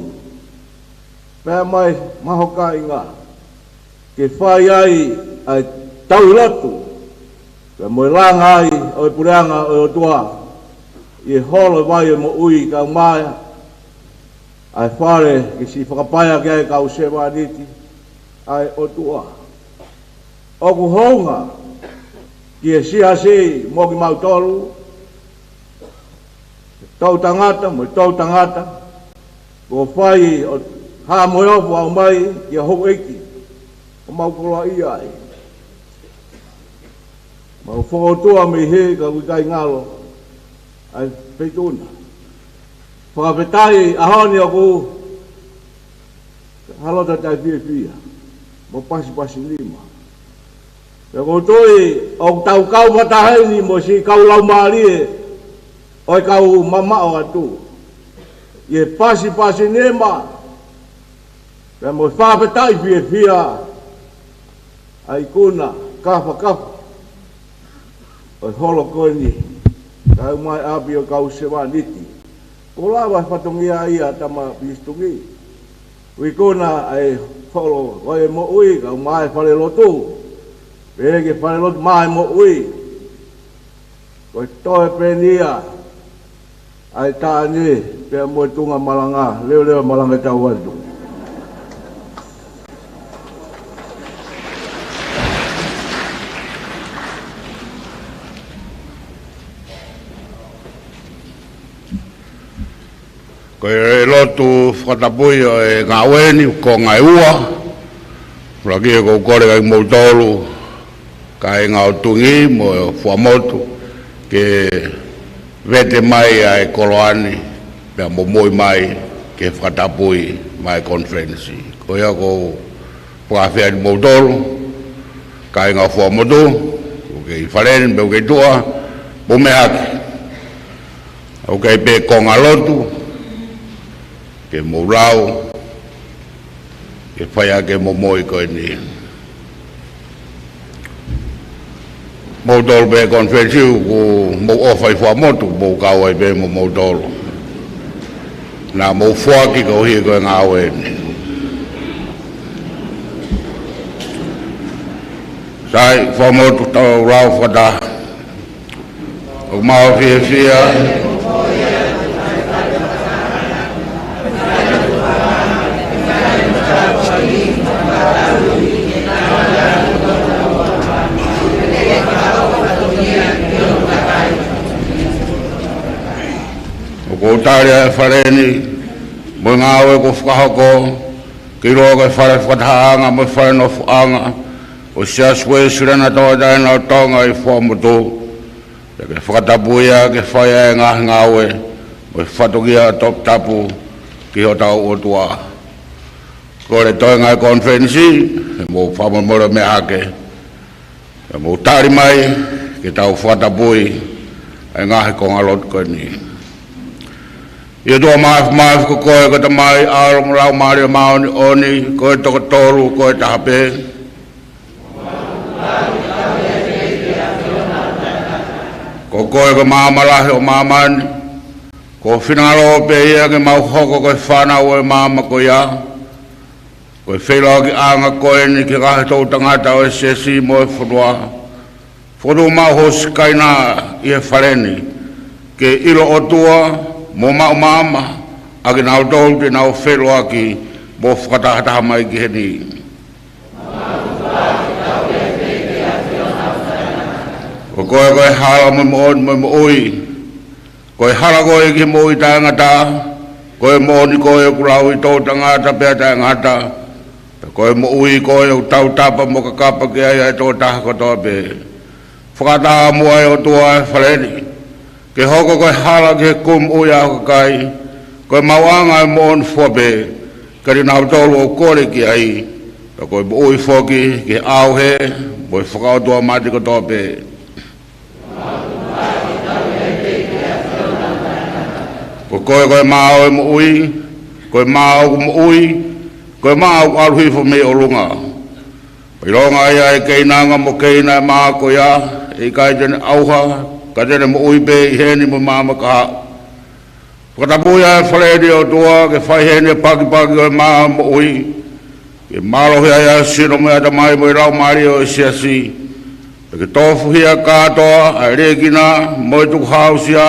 pea mai maʻa ho kāinga, ke fai ai ʻa e tauhi lotu, pea mo e langa ai ʻo e puleʻanga ʻo e ʻOtua, ʻi he holo ʻo e vai ʻo e moʻui, kae ʻumaʻā ʻa e fale ke siʻi fakapaea ki ai e kau sevāniti ʻa e ʻOtua. ʻOku hounga ki he Siasi mo kimautolu, toʻu tangata mo e toʻu tangata, kuo fai ʻo hā mo e ʻofa ʻo aʻu mai ki he houʻeiki ʻoku mau koloaʻia ai. Mau fokoutua mei he ka ʻoku ʻikai ngalo ʻa e Feituʻuna. Fakafetaʻi ʻaho ni ʻoku hā loto taʻefiefia mo pasipasi nima. Pea ʻoku ou tui ʻoku tau kau fakataha eni mo siʻi kau laumālie ʻo e kau mamaʻo atu ʻi he pasipasi nima, pea mo e fakafetaʻi fiefia ʻa e ikuna kāfakafa ʻo e holo ko eni, kae ʻumaʻā e ʻapi ʻo e kau sevāniti. Kuo lava e fatongia ia ʻa Tama Pilinisi Tongi, ʻo ikuna ʻa e holo ʻo e moʻui, kae ʻumaʻā e falelotu. Pehē ki he falelotu maʻa e moʻui, ko e toe pē eni ia ʻa e taʻane pea mo e tuʻunga malanga, leoleo malanga tau atu. Ko e lotu fakatapui ʻo e ngāue ni, ko e ngaahi ua. Fakaʻosi ʻoku ou kole kia kimoutolu, kāinga ʻo Tuʻi mo Fuaʻamotu, ke vete mai ʻa e koloa ni, pea momoi mai ke fakatapui mai konifelenisi. Ko ia ʻoku ou fakaafeʻi kimoutolu, kāinga ʻo Fuaʻamotu, ʻoku kei fale ni, pea ʻoku kei tuʻa, mou meʻa hake. ʻOku ʻi ai pē konga lotu ke mou lau, ke fai ʻaki e momoi ko eni. Moutolu pē konifelenisi ʻoku mou ʻofa ʻi Fuaʻamotu, mou kau ai pē mo moutolu. Naʻa mou foaki koeʻuhi ko e ngāue ni. Sai, Fuaʻamotu, tau lau fakataha. ʻOku mau fiefia. ʻOku ou tali ʻa e fale ni, mo e ngāue kuo fakahoko, ke ʻiloa ko e fale fakatahaʻanga mo e fale nofoʻanga ʻo e Siasi Uēsiliana Tauʻatāina ʻo Tonga ʻi Fuaʻamotu. Pea ke fakatapui ia ke fai ʻa e ngaahi ngāue mo e fatongia toputapu ki hotau ʻOtua. Kole toenga e konifelenisi, ke mou fakamolemole meʻa hake. Pea mou tali mai ke tau fakatapui ʻa e ngaahi konga lotu ko eni. ʻE ʻOtua Māfimafi, ko koe ko e Tamai, ʻAlo mo e Laumālie Māʻoniʻoni, ko e toko tolu, ko e taha pē. Ko koe ko e maama lahi ʻo māmani, ko ho finangalo pē ia ke mau hoko ko e fānau ʻo e maama ko ia. Ko e feʻiloakiʻanga ko eni ki he ngaahi toʻutangata ʻo e siasi mo e fonua. Fokotuʻu maʻu ho sikaina ʻi he fale ni, ke ʻilo ʻOtua mo maʻu maama ʻa kinautolu te nau feʻiloaki mo fakatahataha mai ki heni. Ko koe ko e hala mo e moʻoni mo e moʻui. Ko e hala koe ki he moʻui taʻengata, ko e moʻoni koe ʻoku lau ʻi toʻutangata pea taʻengata, pea ko e moʻui koe ʻoku tautapa mo kakapa ki ai ʻa e tokotaha kotoa pē. Fakataha muʻa ʻe ʻOtua e fale ni, ke hoko ko e hala ki he kumi moʻui ʻa ho kakai, ko e maʻuʻanga ʻo e moʻoni fua pē, kia kinautolu ʻoku kole ki ai, pea ko e moʻui foki ki he ʻauhē mo e fakaʻotuamate kotoa pē. Ko koe ko e mā ʻo e moʻui, ko e mā ʻoku moʻui, ko e mā ʻoku ʻalu hifo mei ʻolunga. Pea ʻilonga ia ʻe keinanga mo keina e mā ko ia, ʻe ʻikai te ne ʻauha, ka te ne moʻui pē ʻi heni mo e maama kahaʻu. Fakatapui ʻa e fale ni ʻe ʻOtua, ke fai heni e pakipaki ʻo e mā moʻui, ke mālohi ai ʻa e sino mo e ʻatamai mo e laumālie ʻo e siasi. Pea ke tofuhia kātoa ʻa e liʻekina mo e tukuhāusia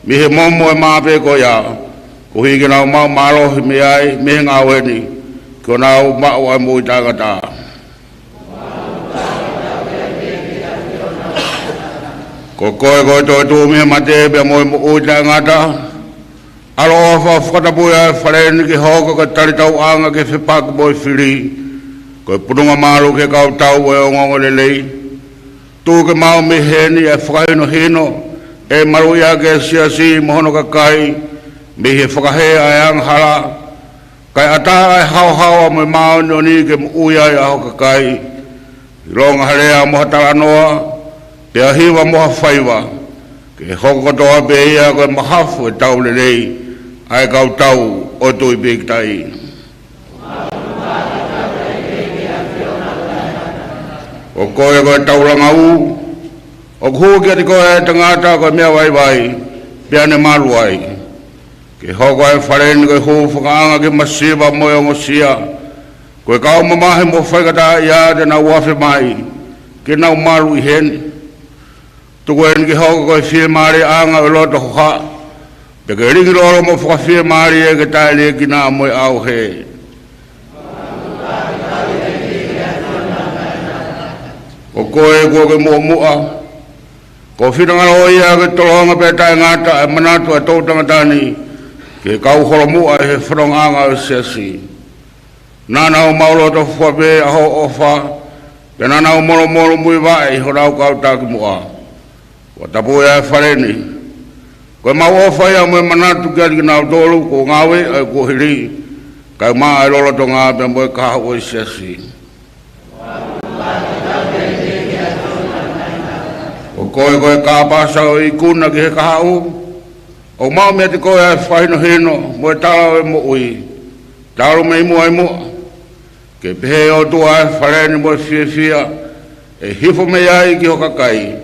mei he momo ʻo e mā pē ko ia, koeʻuhi ke nau maʻu mālohi mei ai, mei he ngāue ni, ke nau maʻu ʻa e moʻui taʻengata. Ko koe ko e toetuʻu mei he mate pea mo e moʻui taʻengata. ʻAloʻofa, fakatapui ʻa e fale ni ke hoko ko e talitauʻanga ki he fepaki mo e fili, ko e pununga malu ki he kau tau ʻo e ongoongolelei. Tuku ke maʻu mei heni ʻa e fakahinohino ʻe maluʻiaki ʻa e siasi mo hono kakai mei he fakahē ʻa e angahala, kae ʻatā ʻa e haohaoa mo e māʻoniʻoni ke moʻui ai ʻa ho kakai. ʻIlonga ha lea mo ha talanoa, pea hiva mo ha faiva, ke hoko kotoa pē ia ko e mahafu ʻo e tau lelei ʻa e kau tau ʻo e Tuʻi Pīkitai. Ko koe ko e taulanga ʻu, ʻoku hū kiate koe ʻa e tangata ko e meʻa vaivai, pea ne malu ai. Ke hoko ʻa e fale ni ko e hūfakaʻanga ki he masiva mo e ongosia. Ko e kau mamahi mo faingataʻaʻia te nau afe mai, ke nau malu ʻi heni. Tuku eni ke hoko ko e fiemālieʻanga ʻo e loto hohaʻa, pea ke lingilolo mo fakafiemālie ke taʻeliekina mo e ʻauhē. Ko koe kuo ke muʻomuʻa, ko ho finangalo ia ke tolonga pea taʻengata ʻa e manatu ʻa e toʻu tangata ni ki he kau holomuʻa ʻi he fonongaʻanga ʻo e siasi. Naʻa nau maʻu loto fua pē ʻa hoʻo ʻofa, pea naʻa nau molomolomuivaʻe ʻi honau kau taki muʻa. Kuo tapu ʻa e fale ni. Ko ʻemau ʻofa ia mo e manatu kiate kinautolu kuo ngāue ʻa e kuohili, kae ʻumaʻā ʻa e lolotonga pea mo e kahaʻu ʻo e siasi. Ko koe ko e kāpasa ʻo e ikuna ki he kahaʻu, ʻoku maʻu meiate koe ʻa e fakahinohino mo e tala ʻo e moʻui, talu mei muʻa ʻi muʻa. Ke pehē ʻe ʻOtua ʻa e fale ni mo e fiefia ʻe hifo mei ai ki ho kakai.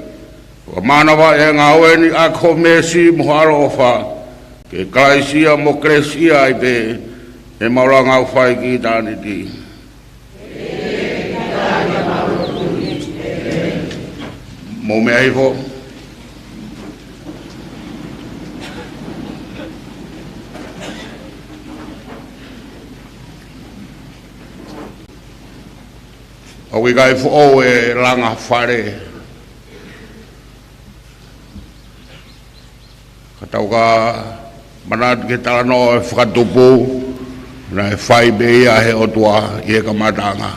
Fakamānavaʻi ʻa e ngāue ni ʻaki ho mēsi mo ho ʻaloʻofa, ke Kalaisi ia mo Kalaisi ia ai pē, ʻemau langa ʻo fai ki ʻitāniti. Mou meʻa hifo. ʻOku ʻikai foʻou e langa fale. Ka tau ka manatu ki he talanoa ʻo e fakatupu, naʻe fai pē ia ʻe he ʻOtua ʻi he kamataʻanga.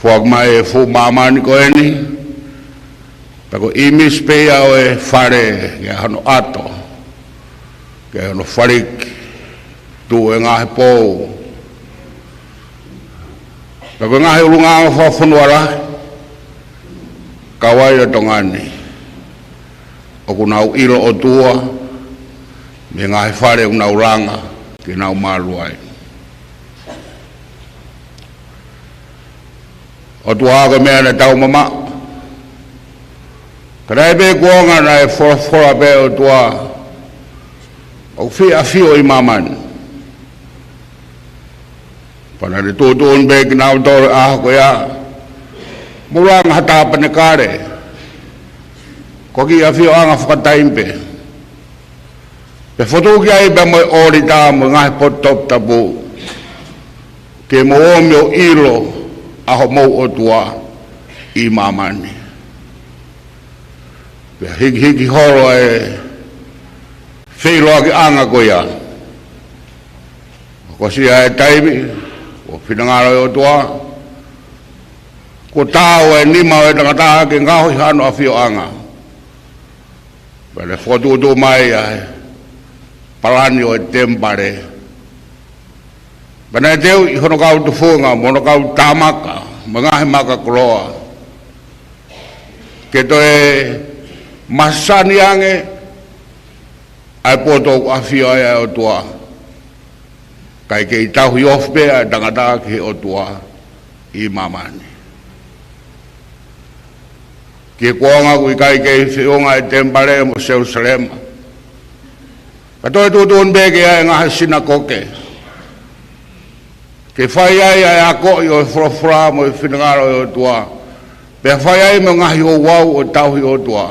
Foaki mai e fuʻu māmani ko eni, pea ko e ʻīmisi pē ia ʻo e fale, ki hono ʻato, ki hono faliki, tuʻu e ngaahi pou, pea ko e ngaahi ʻulungaanga fakafonua lahi, kau ai ʻa Tonga ni, ʻoku nau ʻilo ʻOtua mei he ngaahi fale ʻoku nau langa ke nau malu ai. ʻOtua, ko e meʻa naʻa tau mamaʻo. Ka naʻe pē kuonga naʻe folofola pē ʻOtua, ʻoku fie ʻafio ʻi māmani. Pea naʻa ne tuʻutuʻuni pē kinautolu he ʻaho ko ia, mou langa ha tāpanekale, ko e kiʻi ʻafioʻanga fakataimi pē. Pea fotu ki ai pea mo e ʻōlita mo e ngaahi potu toputapu, ke mou ō mai ʻo ʻilo ʻa homou ʻOtua ʻi māmani. Pea hikihiki holo e feʻiloakiʻanga ko ia. Ko e siʻi ʻa e taimi, ʻo finangalo e ʻOtua, kuo taau e nima ʻo e tangata ke ngaohi hano ʻafioʻanga. Pea ne fokotuʻutuʻu mai ʻa e palani ʻo e temipale. Pea naʻe teuʻi hono kau tufunga, mo hono kau tāmaka, mo e ngaahi maka koloa, ke toe masani ange ʻa e potu ʻoku ʻafio ai ʻa e ʻOtua. ʻIkai kei tauhi ofi pē ʻa e tangata ki he ʻOtua ʻi māmani. Ki he kuonga ʻoku ʻikai kei feʻunga e temipale mo Selusalema, ka toe tuʻutuʻuni pē ke ʻi ai e ngaahi sinakoke, ke fai ai ʻa e akoʻi ʻo e folofola mo e finangalo ʻo e ʻOtua, pea fai ai mo e ngaahi ouau ʻo e tauhi ʻOtua,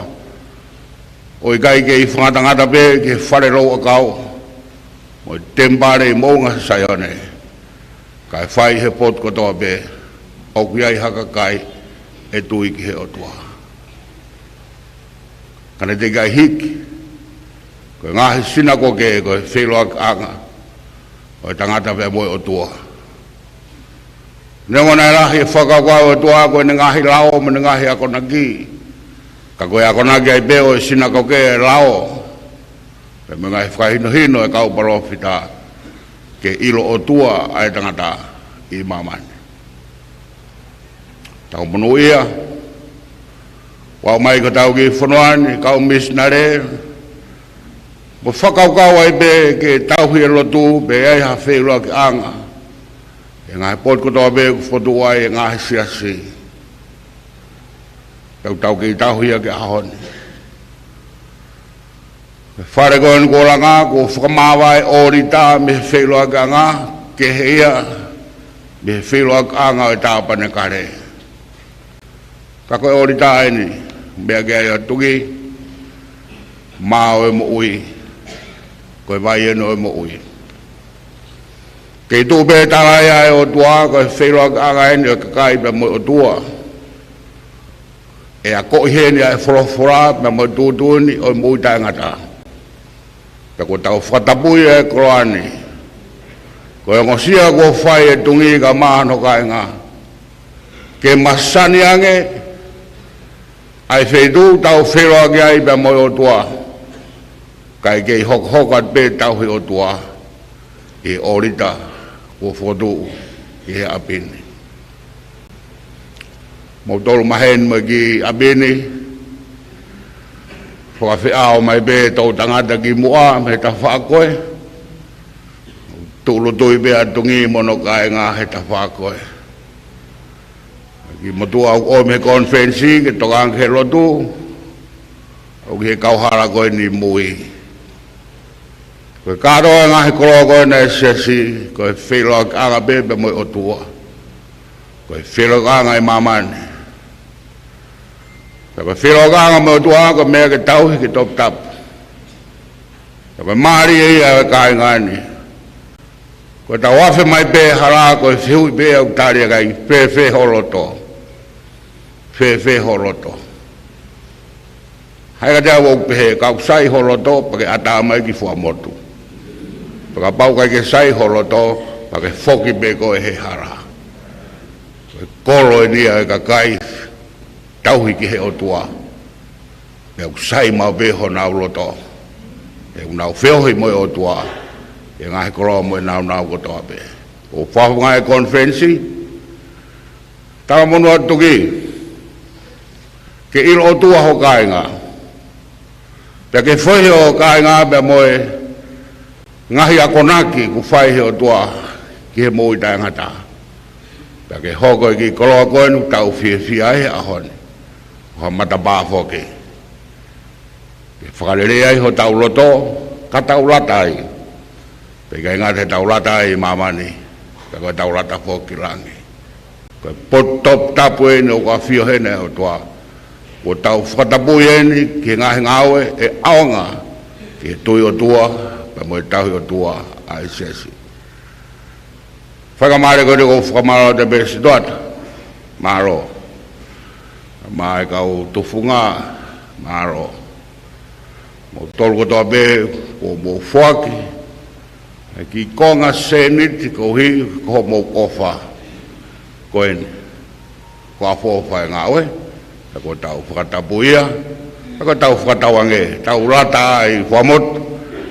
ʻo ʻikai kei fakangatangata pē ki he fale louʻakau mo e temipale ʻi Moʻunga Saione, kae fai he potu kotoa pē ʻoku ʻi ai ha kakai ʻe tui ki he ʻOtua. Ka ne teʻeki ai hiki, ko e ngaahi sinakoke ko e feʻiloakiʻanga ʻo e tangata pea mo e ʻOtua. Neongo naʻe lahi e fakakaukau ʻa e ʻOtua ko ʻene ngaahi lao mo ʻene ngaahi akonaki, ka ko e akonaki ai pē ʻo e sinakoke, e lao, pea mo e ngaahi fakahinohino ʻa e kau palōfita, ke ʻilo ʻOtua ʻa e tangata ʻi māmani. Tau monūʻia, ʻoku aʻu mai ki hotau kiʻi fonua ni, kau misinale, mo fakakaukau ai pē ke tauhi e lotu, pe ʻi ai ha feʻiloakiʻanga ʻi he ngaahi potu kotoa pē ʻoku fotu ai e ngaahi siasi. Tau tau kei tauhi ia ki he ʻaho ni. Ko e fale ko eni kuo langa, kuo fakamāvae ʻōlita mei he feʻiloakiʻanga, kehe ia, mei he feilauʻiʻanga ʻo e tāpanekale. Ka ko e ʻōlita eni, meʻa ki ai ʻa Tuʻi, mā ʻo e moʻui, ko e vai eni ʻo e moʻui. Kei tuʻu pē talaʻi ʻa e ʻOtua, ko e feilauʻiʻanga eni ʻo e kakai pea mo e ʻOtua. ʻE akoʻi heni ʻa e folofola, pea mo e tuʻutuʻuni ʻo e moʻui taʻengata. Pea kuo tau fakatapui ʻa e koloa ni. Ko e ongosia kuo fai ʻe Tuʻi kae ʻumaʻā hono kāinga. Ke masani ange, ʻa e feituʻu tau feilauʻi ai pea mo e ʻOtua. Kae kei hokohoko atu pē tauhi ʻOtua. ʻI he ʻōlita, kuo fokotuʻu, ʻi he ʻapi ni. Moutolu maheni mo e kiʻi ʻapi ni, fakafeʻao mai pē ʻetau tangata ki muʻa mei he tafaʻaki ko ē, tūʻulutui pē ʻa Tuʻi mo hono kāinga he tafaʻaki ko ē. Kiʻi motuʻa ʻoku ʻomi he konifelenisi ke tokanga ki he lotu, ʻoku ʻi he kauhala ko eni mui. Ko e kātoa e ngaahi koloa ko ena ʻa e siasi, ko e feilauʻiʻanga pē pea mo e ʻOtua. Ko e feilauʻiʻanga ʻi māmani. Pea ko e feilauʻiʻanga mo e ʻOtua, ko e meʻa ke tauhi ke toputapu. Pea ko e mālie ia ʻo e kāinga ni. Ko ʻetau afe mai pē hala, ko e fehuʻi pē ʻoku tali ʻe he kakai, fēfē ho loto. Fēfē ho loto. Haʻi ka te au ʻoku pehē, kapau ʻoku sai ho loto, pea ke ʻatā mai ki Fuaʻamotu. Pea kapau ʻoku ʻikai ke sai ho loto, pea ke foki pē koe he hala. Ko e kolo eni ia ʻo e kakai tauhi ki he ʻOtua. Pea ʻoku sai maʻu pē honau loto. He ʻoku nau feohi mo e ʻOtua. ʻI he ngaahi koloa mo e nāunau kotoa pē. ʻOku fakafofonga e konifelenisi. Talamonū atu Tuʻi. Ke ʻilo ʻOtua ho kāinga. Pea ke foʻi ho kāinga pea mo e ngaahi akonaki kuo fai he ʻOtua ki he moʻui taʻengata. Pea ke hoko e kiʻi koloa ko eni ʻoku tau fiefia ai he ʻaho ni. Ko ha matapā foki. Ke fakalelei ai hotau loto, ka tau lata ai. Pea ʻikai ngata he tau lata ai ʻi māmani, ka ko e tau lata foki ki langi. Ko e potu toputapu eni ʻoku ʻafio heni ʻa e ʻOtua. Kuo tau fakatapui eni ki he ngaahi ngāue ʻe ʻaonga ki he tui ʻOtua, pea mo e tauhi ʻOtua ʻa e siasi. Fakamālō ko eni ʻoku ou fakamālō atu pē Situata. Mālō. Mo e kau tufunga, mālō. Moutolu kotoa pē, kuo mou foaki. ʻA e kiʻi konga sēniti koeʻuhi ko hoʻomou ʻofa. Ko eni. Ko e ʻofa ʻa e ngāue. He kuo tau fakatapui ia. He kuo tau fakatauange. Tau lata ʻi Fuaʻamotu.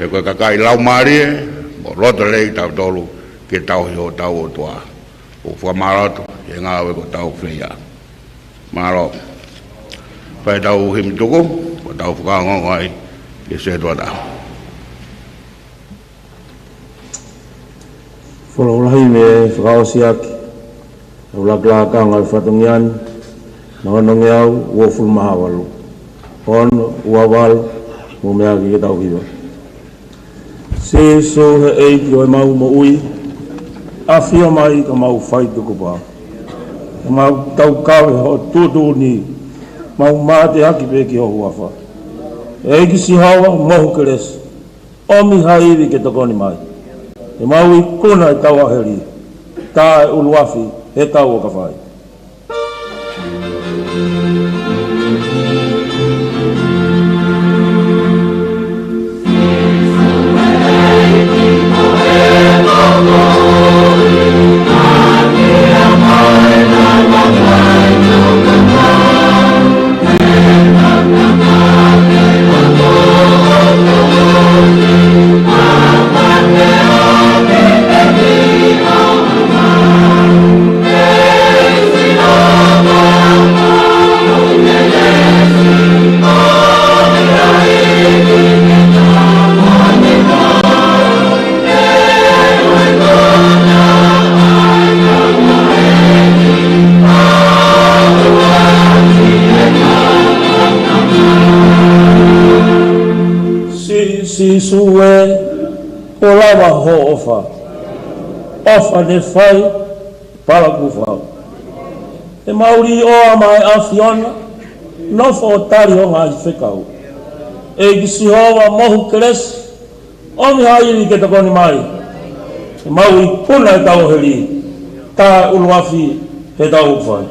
He ko e kakai laumālie. Mo loto lelei tautolu. Ke tauhi hotau ʻOtua. ʻOku ou fakamālō atu. ʻI he ngāue kuo tau fai. Mālō. Fai ʻetau himi tuku, kuo tau fakaongoongo ai ki he Situata. Folofola himi ʻe fakaʻosi ʻaki ʻa e ʻuluaki lakanga ʻo e fatongia ni, nima ono ngeau uofulu mā valu. Ono, ua valu, mou meʻa ki he tau hiva. Sīsū he ʻEiki ʻo ʻemau moʻui, ʻafio mai ka mau fai tukupā. Ke mau taukave hoʻo tuʻutuʻuni, mau mateaki pē ki ho huafa. ʻEiki Sihova, mohu kelesi, ʻomi ha ivi ke tokoni mai. Ke mau ikuna ʻetau ʻaho ni, tā e ʻuluafi he tau ʻoku fai. Sī-, Sīsū ē, ʻoku lava hoʻo ʻofa. ʻOfa ne fai, Palakufa. ʻE maʻuli ʻoa mai ʻAfiona, nofo ʻo tali ho ngaahi fekau. ʻEiki Sihova, mohu kelesi, ʻomi ha ivi ke tokoni mai. ʻE maʻuli puna ʻetau heli, tā ʻuluafi he tau fai.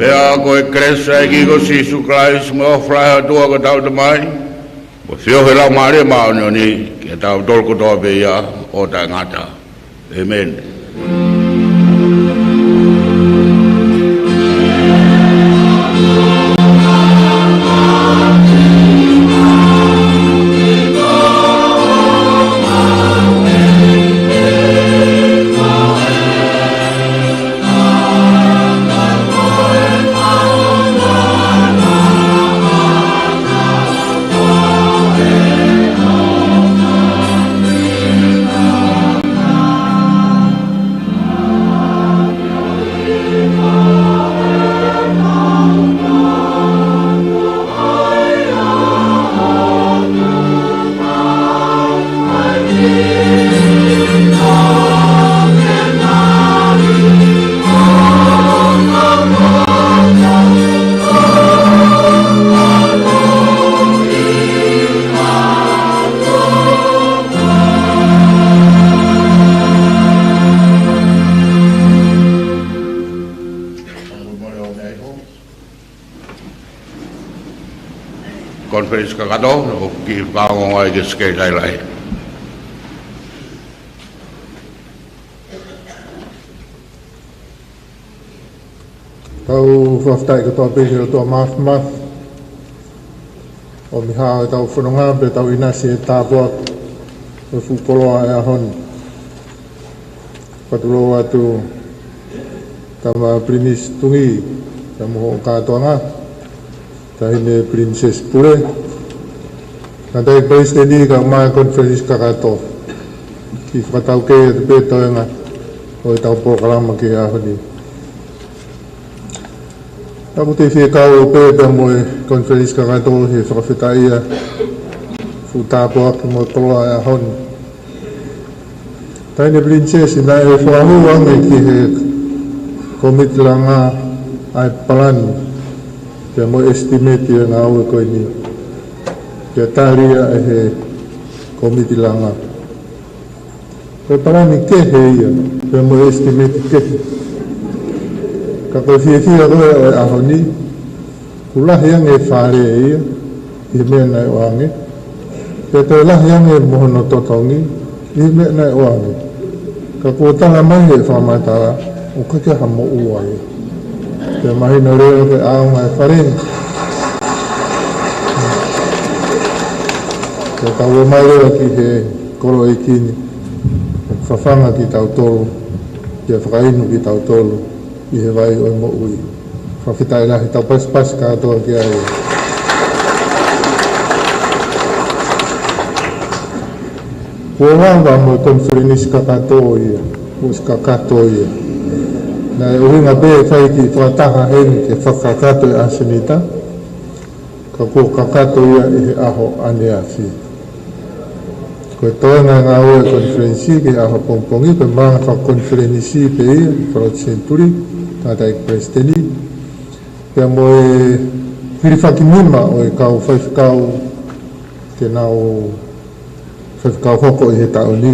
Pea ko e kelesi ʻa e ʻEiki ko Sīsū Kalaisi mo e ʻofa ʻa e ʻOtua ko hotau Tamai, mo e feohi ʻa e Laumālie Māʻoniʻoni, ke tau tolu kotoa pē ia ʻo taʻengata. ʻĒmeni. Konifelenisi kakato, ʻoku kiʻi fakaongo ai ki he Sekelitali Lahi. Tau fakafetaʻi kotoa pē ki he ʻOtua Māfimafi, ʻomi hao ʻetau fononga pea tau ʻinasi he tāpuaki ʻo e fuʻu koloa ʻo e ʻaho ni. Fakatulou atu Tama Pilinisi Tungī, pea mo hoʻo kātoanga, Taʻahine Pilinisesi Pule, Tangataʻeiki Palesiteni, kae ʻumaʻā e konifelenisi kakato. Kiʻi fakataukei atu pē toenga ʻo ʻetau polokalama ki he ʻaho ni. Ka ʻoku ou fie kau pē pea mo e konifelenisi kakato he fakafetaʻia e fuʻu tāpuaki mo e koloa ʻo e ʻaho ni. Taʻahine Pilinisesi, naʻe fakahū ange ki he kōmiti langa ʻa e palani pea mo e ʻesitimeti ʻo e ngāue ko eni, pea tali ia ʻe he kōmiti langa. Ko e palani kehe ia, pea mo e ʻesitimeti kehe. Ka ko e fiefia ko ē ʻo e ʻaho ni, kuo lahi ange e fale ia ʻi he meʻa naʻe ʻoange, pea toe lahi ange mo hono totongi ʻi he meʻa naʻe ʻoange. Ka kuo tala mai he fakamatala, ʻoku ʻikai ke ʻi ai ha moʻua ia. Pea mahino leva ko e ʻaonga e fale ni. Pea tau ō mai leva ki he kolo ʻeiki ni, fafanga kitautolu, pea fakainu kitautolu ʻi he vai ʻo e moʻui. Fakafetaʻi lahi, tau pasipasi kātoa ki ai. Kuo lava mo e konifelenisi kakato ia, kuo ʻosi kakato ia. Naʻe ʻuhinga pē ke fai e kiʻi fakataha heni ke fakakakato e ʻasenita, ka kuo kakato ia ʻi he ʻaho ʻaneafi. Ko e toenga e ngāue e konifelenisi ki he ʻaho pongipongi, ko e malanga fakakonifelenisi pē ia, Falote Senituli, Tangataʻeiki Palesiteni, pea mo e hilifakinima ʻo e kau faifekau te nau faifekau hoko ʻi he taʻu ni,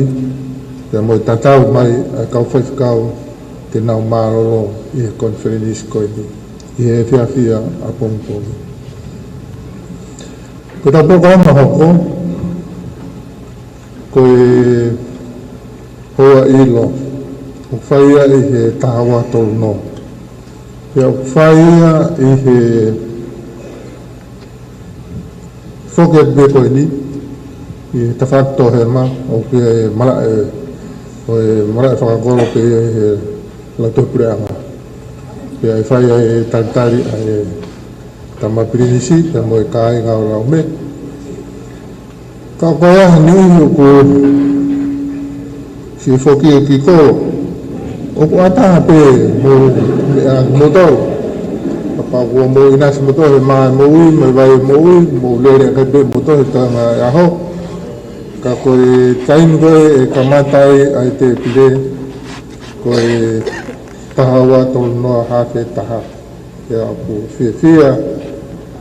pea mo e tatau mai ʻa e kau faifekau te nau mālōlō ʻi he konifelenisi ko eni ʻi he efiafi ʻapongipongi. Ko ʻetau polokalama hoko, Ko e hoa ʻilo, ʻoku fai ia ʻi he taha ua tolu noa. Pea ʻoku fai ia ʻi he foki atu pē ko eni, ʻi he tafaʻaki toʻohema, ʻoku ʻi ai e malaʻe, ʻo e malaʻe fakakolo pē ia ʻi he lautohi puleʻanga. Pea ʻe fai ai e talitali ʻa e tama pilinisi, pea mo e kāinga ʻo Laumē. Ka ko e hā e niʻihi ʻoku siʻi foki ki kolo? ʻOku ʻatā pē mo e meʻa ʻa kimoutolu. Kapau kuo mou ʻinasi moutolu he mā moʻui, mo e vai moʻui, mou lele hake pē moutolu he taimi ʻo e ʻaho. Ka ko e taimi ko ē ʻe kamata ai ʻa e tēpile, ko e taha ua tolu noa hafe taha. Pea ʻoku fiefia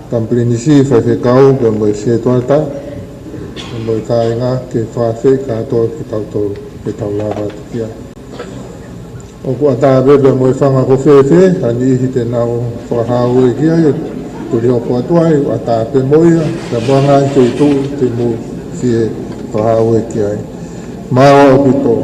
tama pilinisi, faifekau, pea mo e sētuata, pea mo e kāinga ke fakaafeʻi kātoa kitautolu ke tau lava atu ki ai. ʻOku ʻatā pē pea mo e fanga ko fēfē ha niʻihi te nau fakahāueʻaki ai, tuli hoko atu ai, ʻatā pē mo ia, pea mo e ngaahi feituʻu te mou fie fakahāueʻaki ai. Mālō ʻaupito.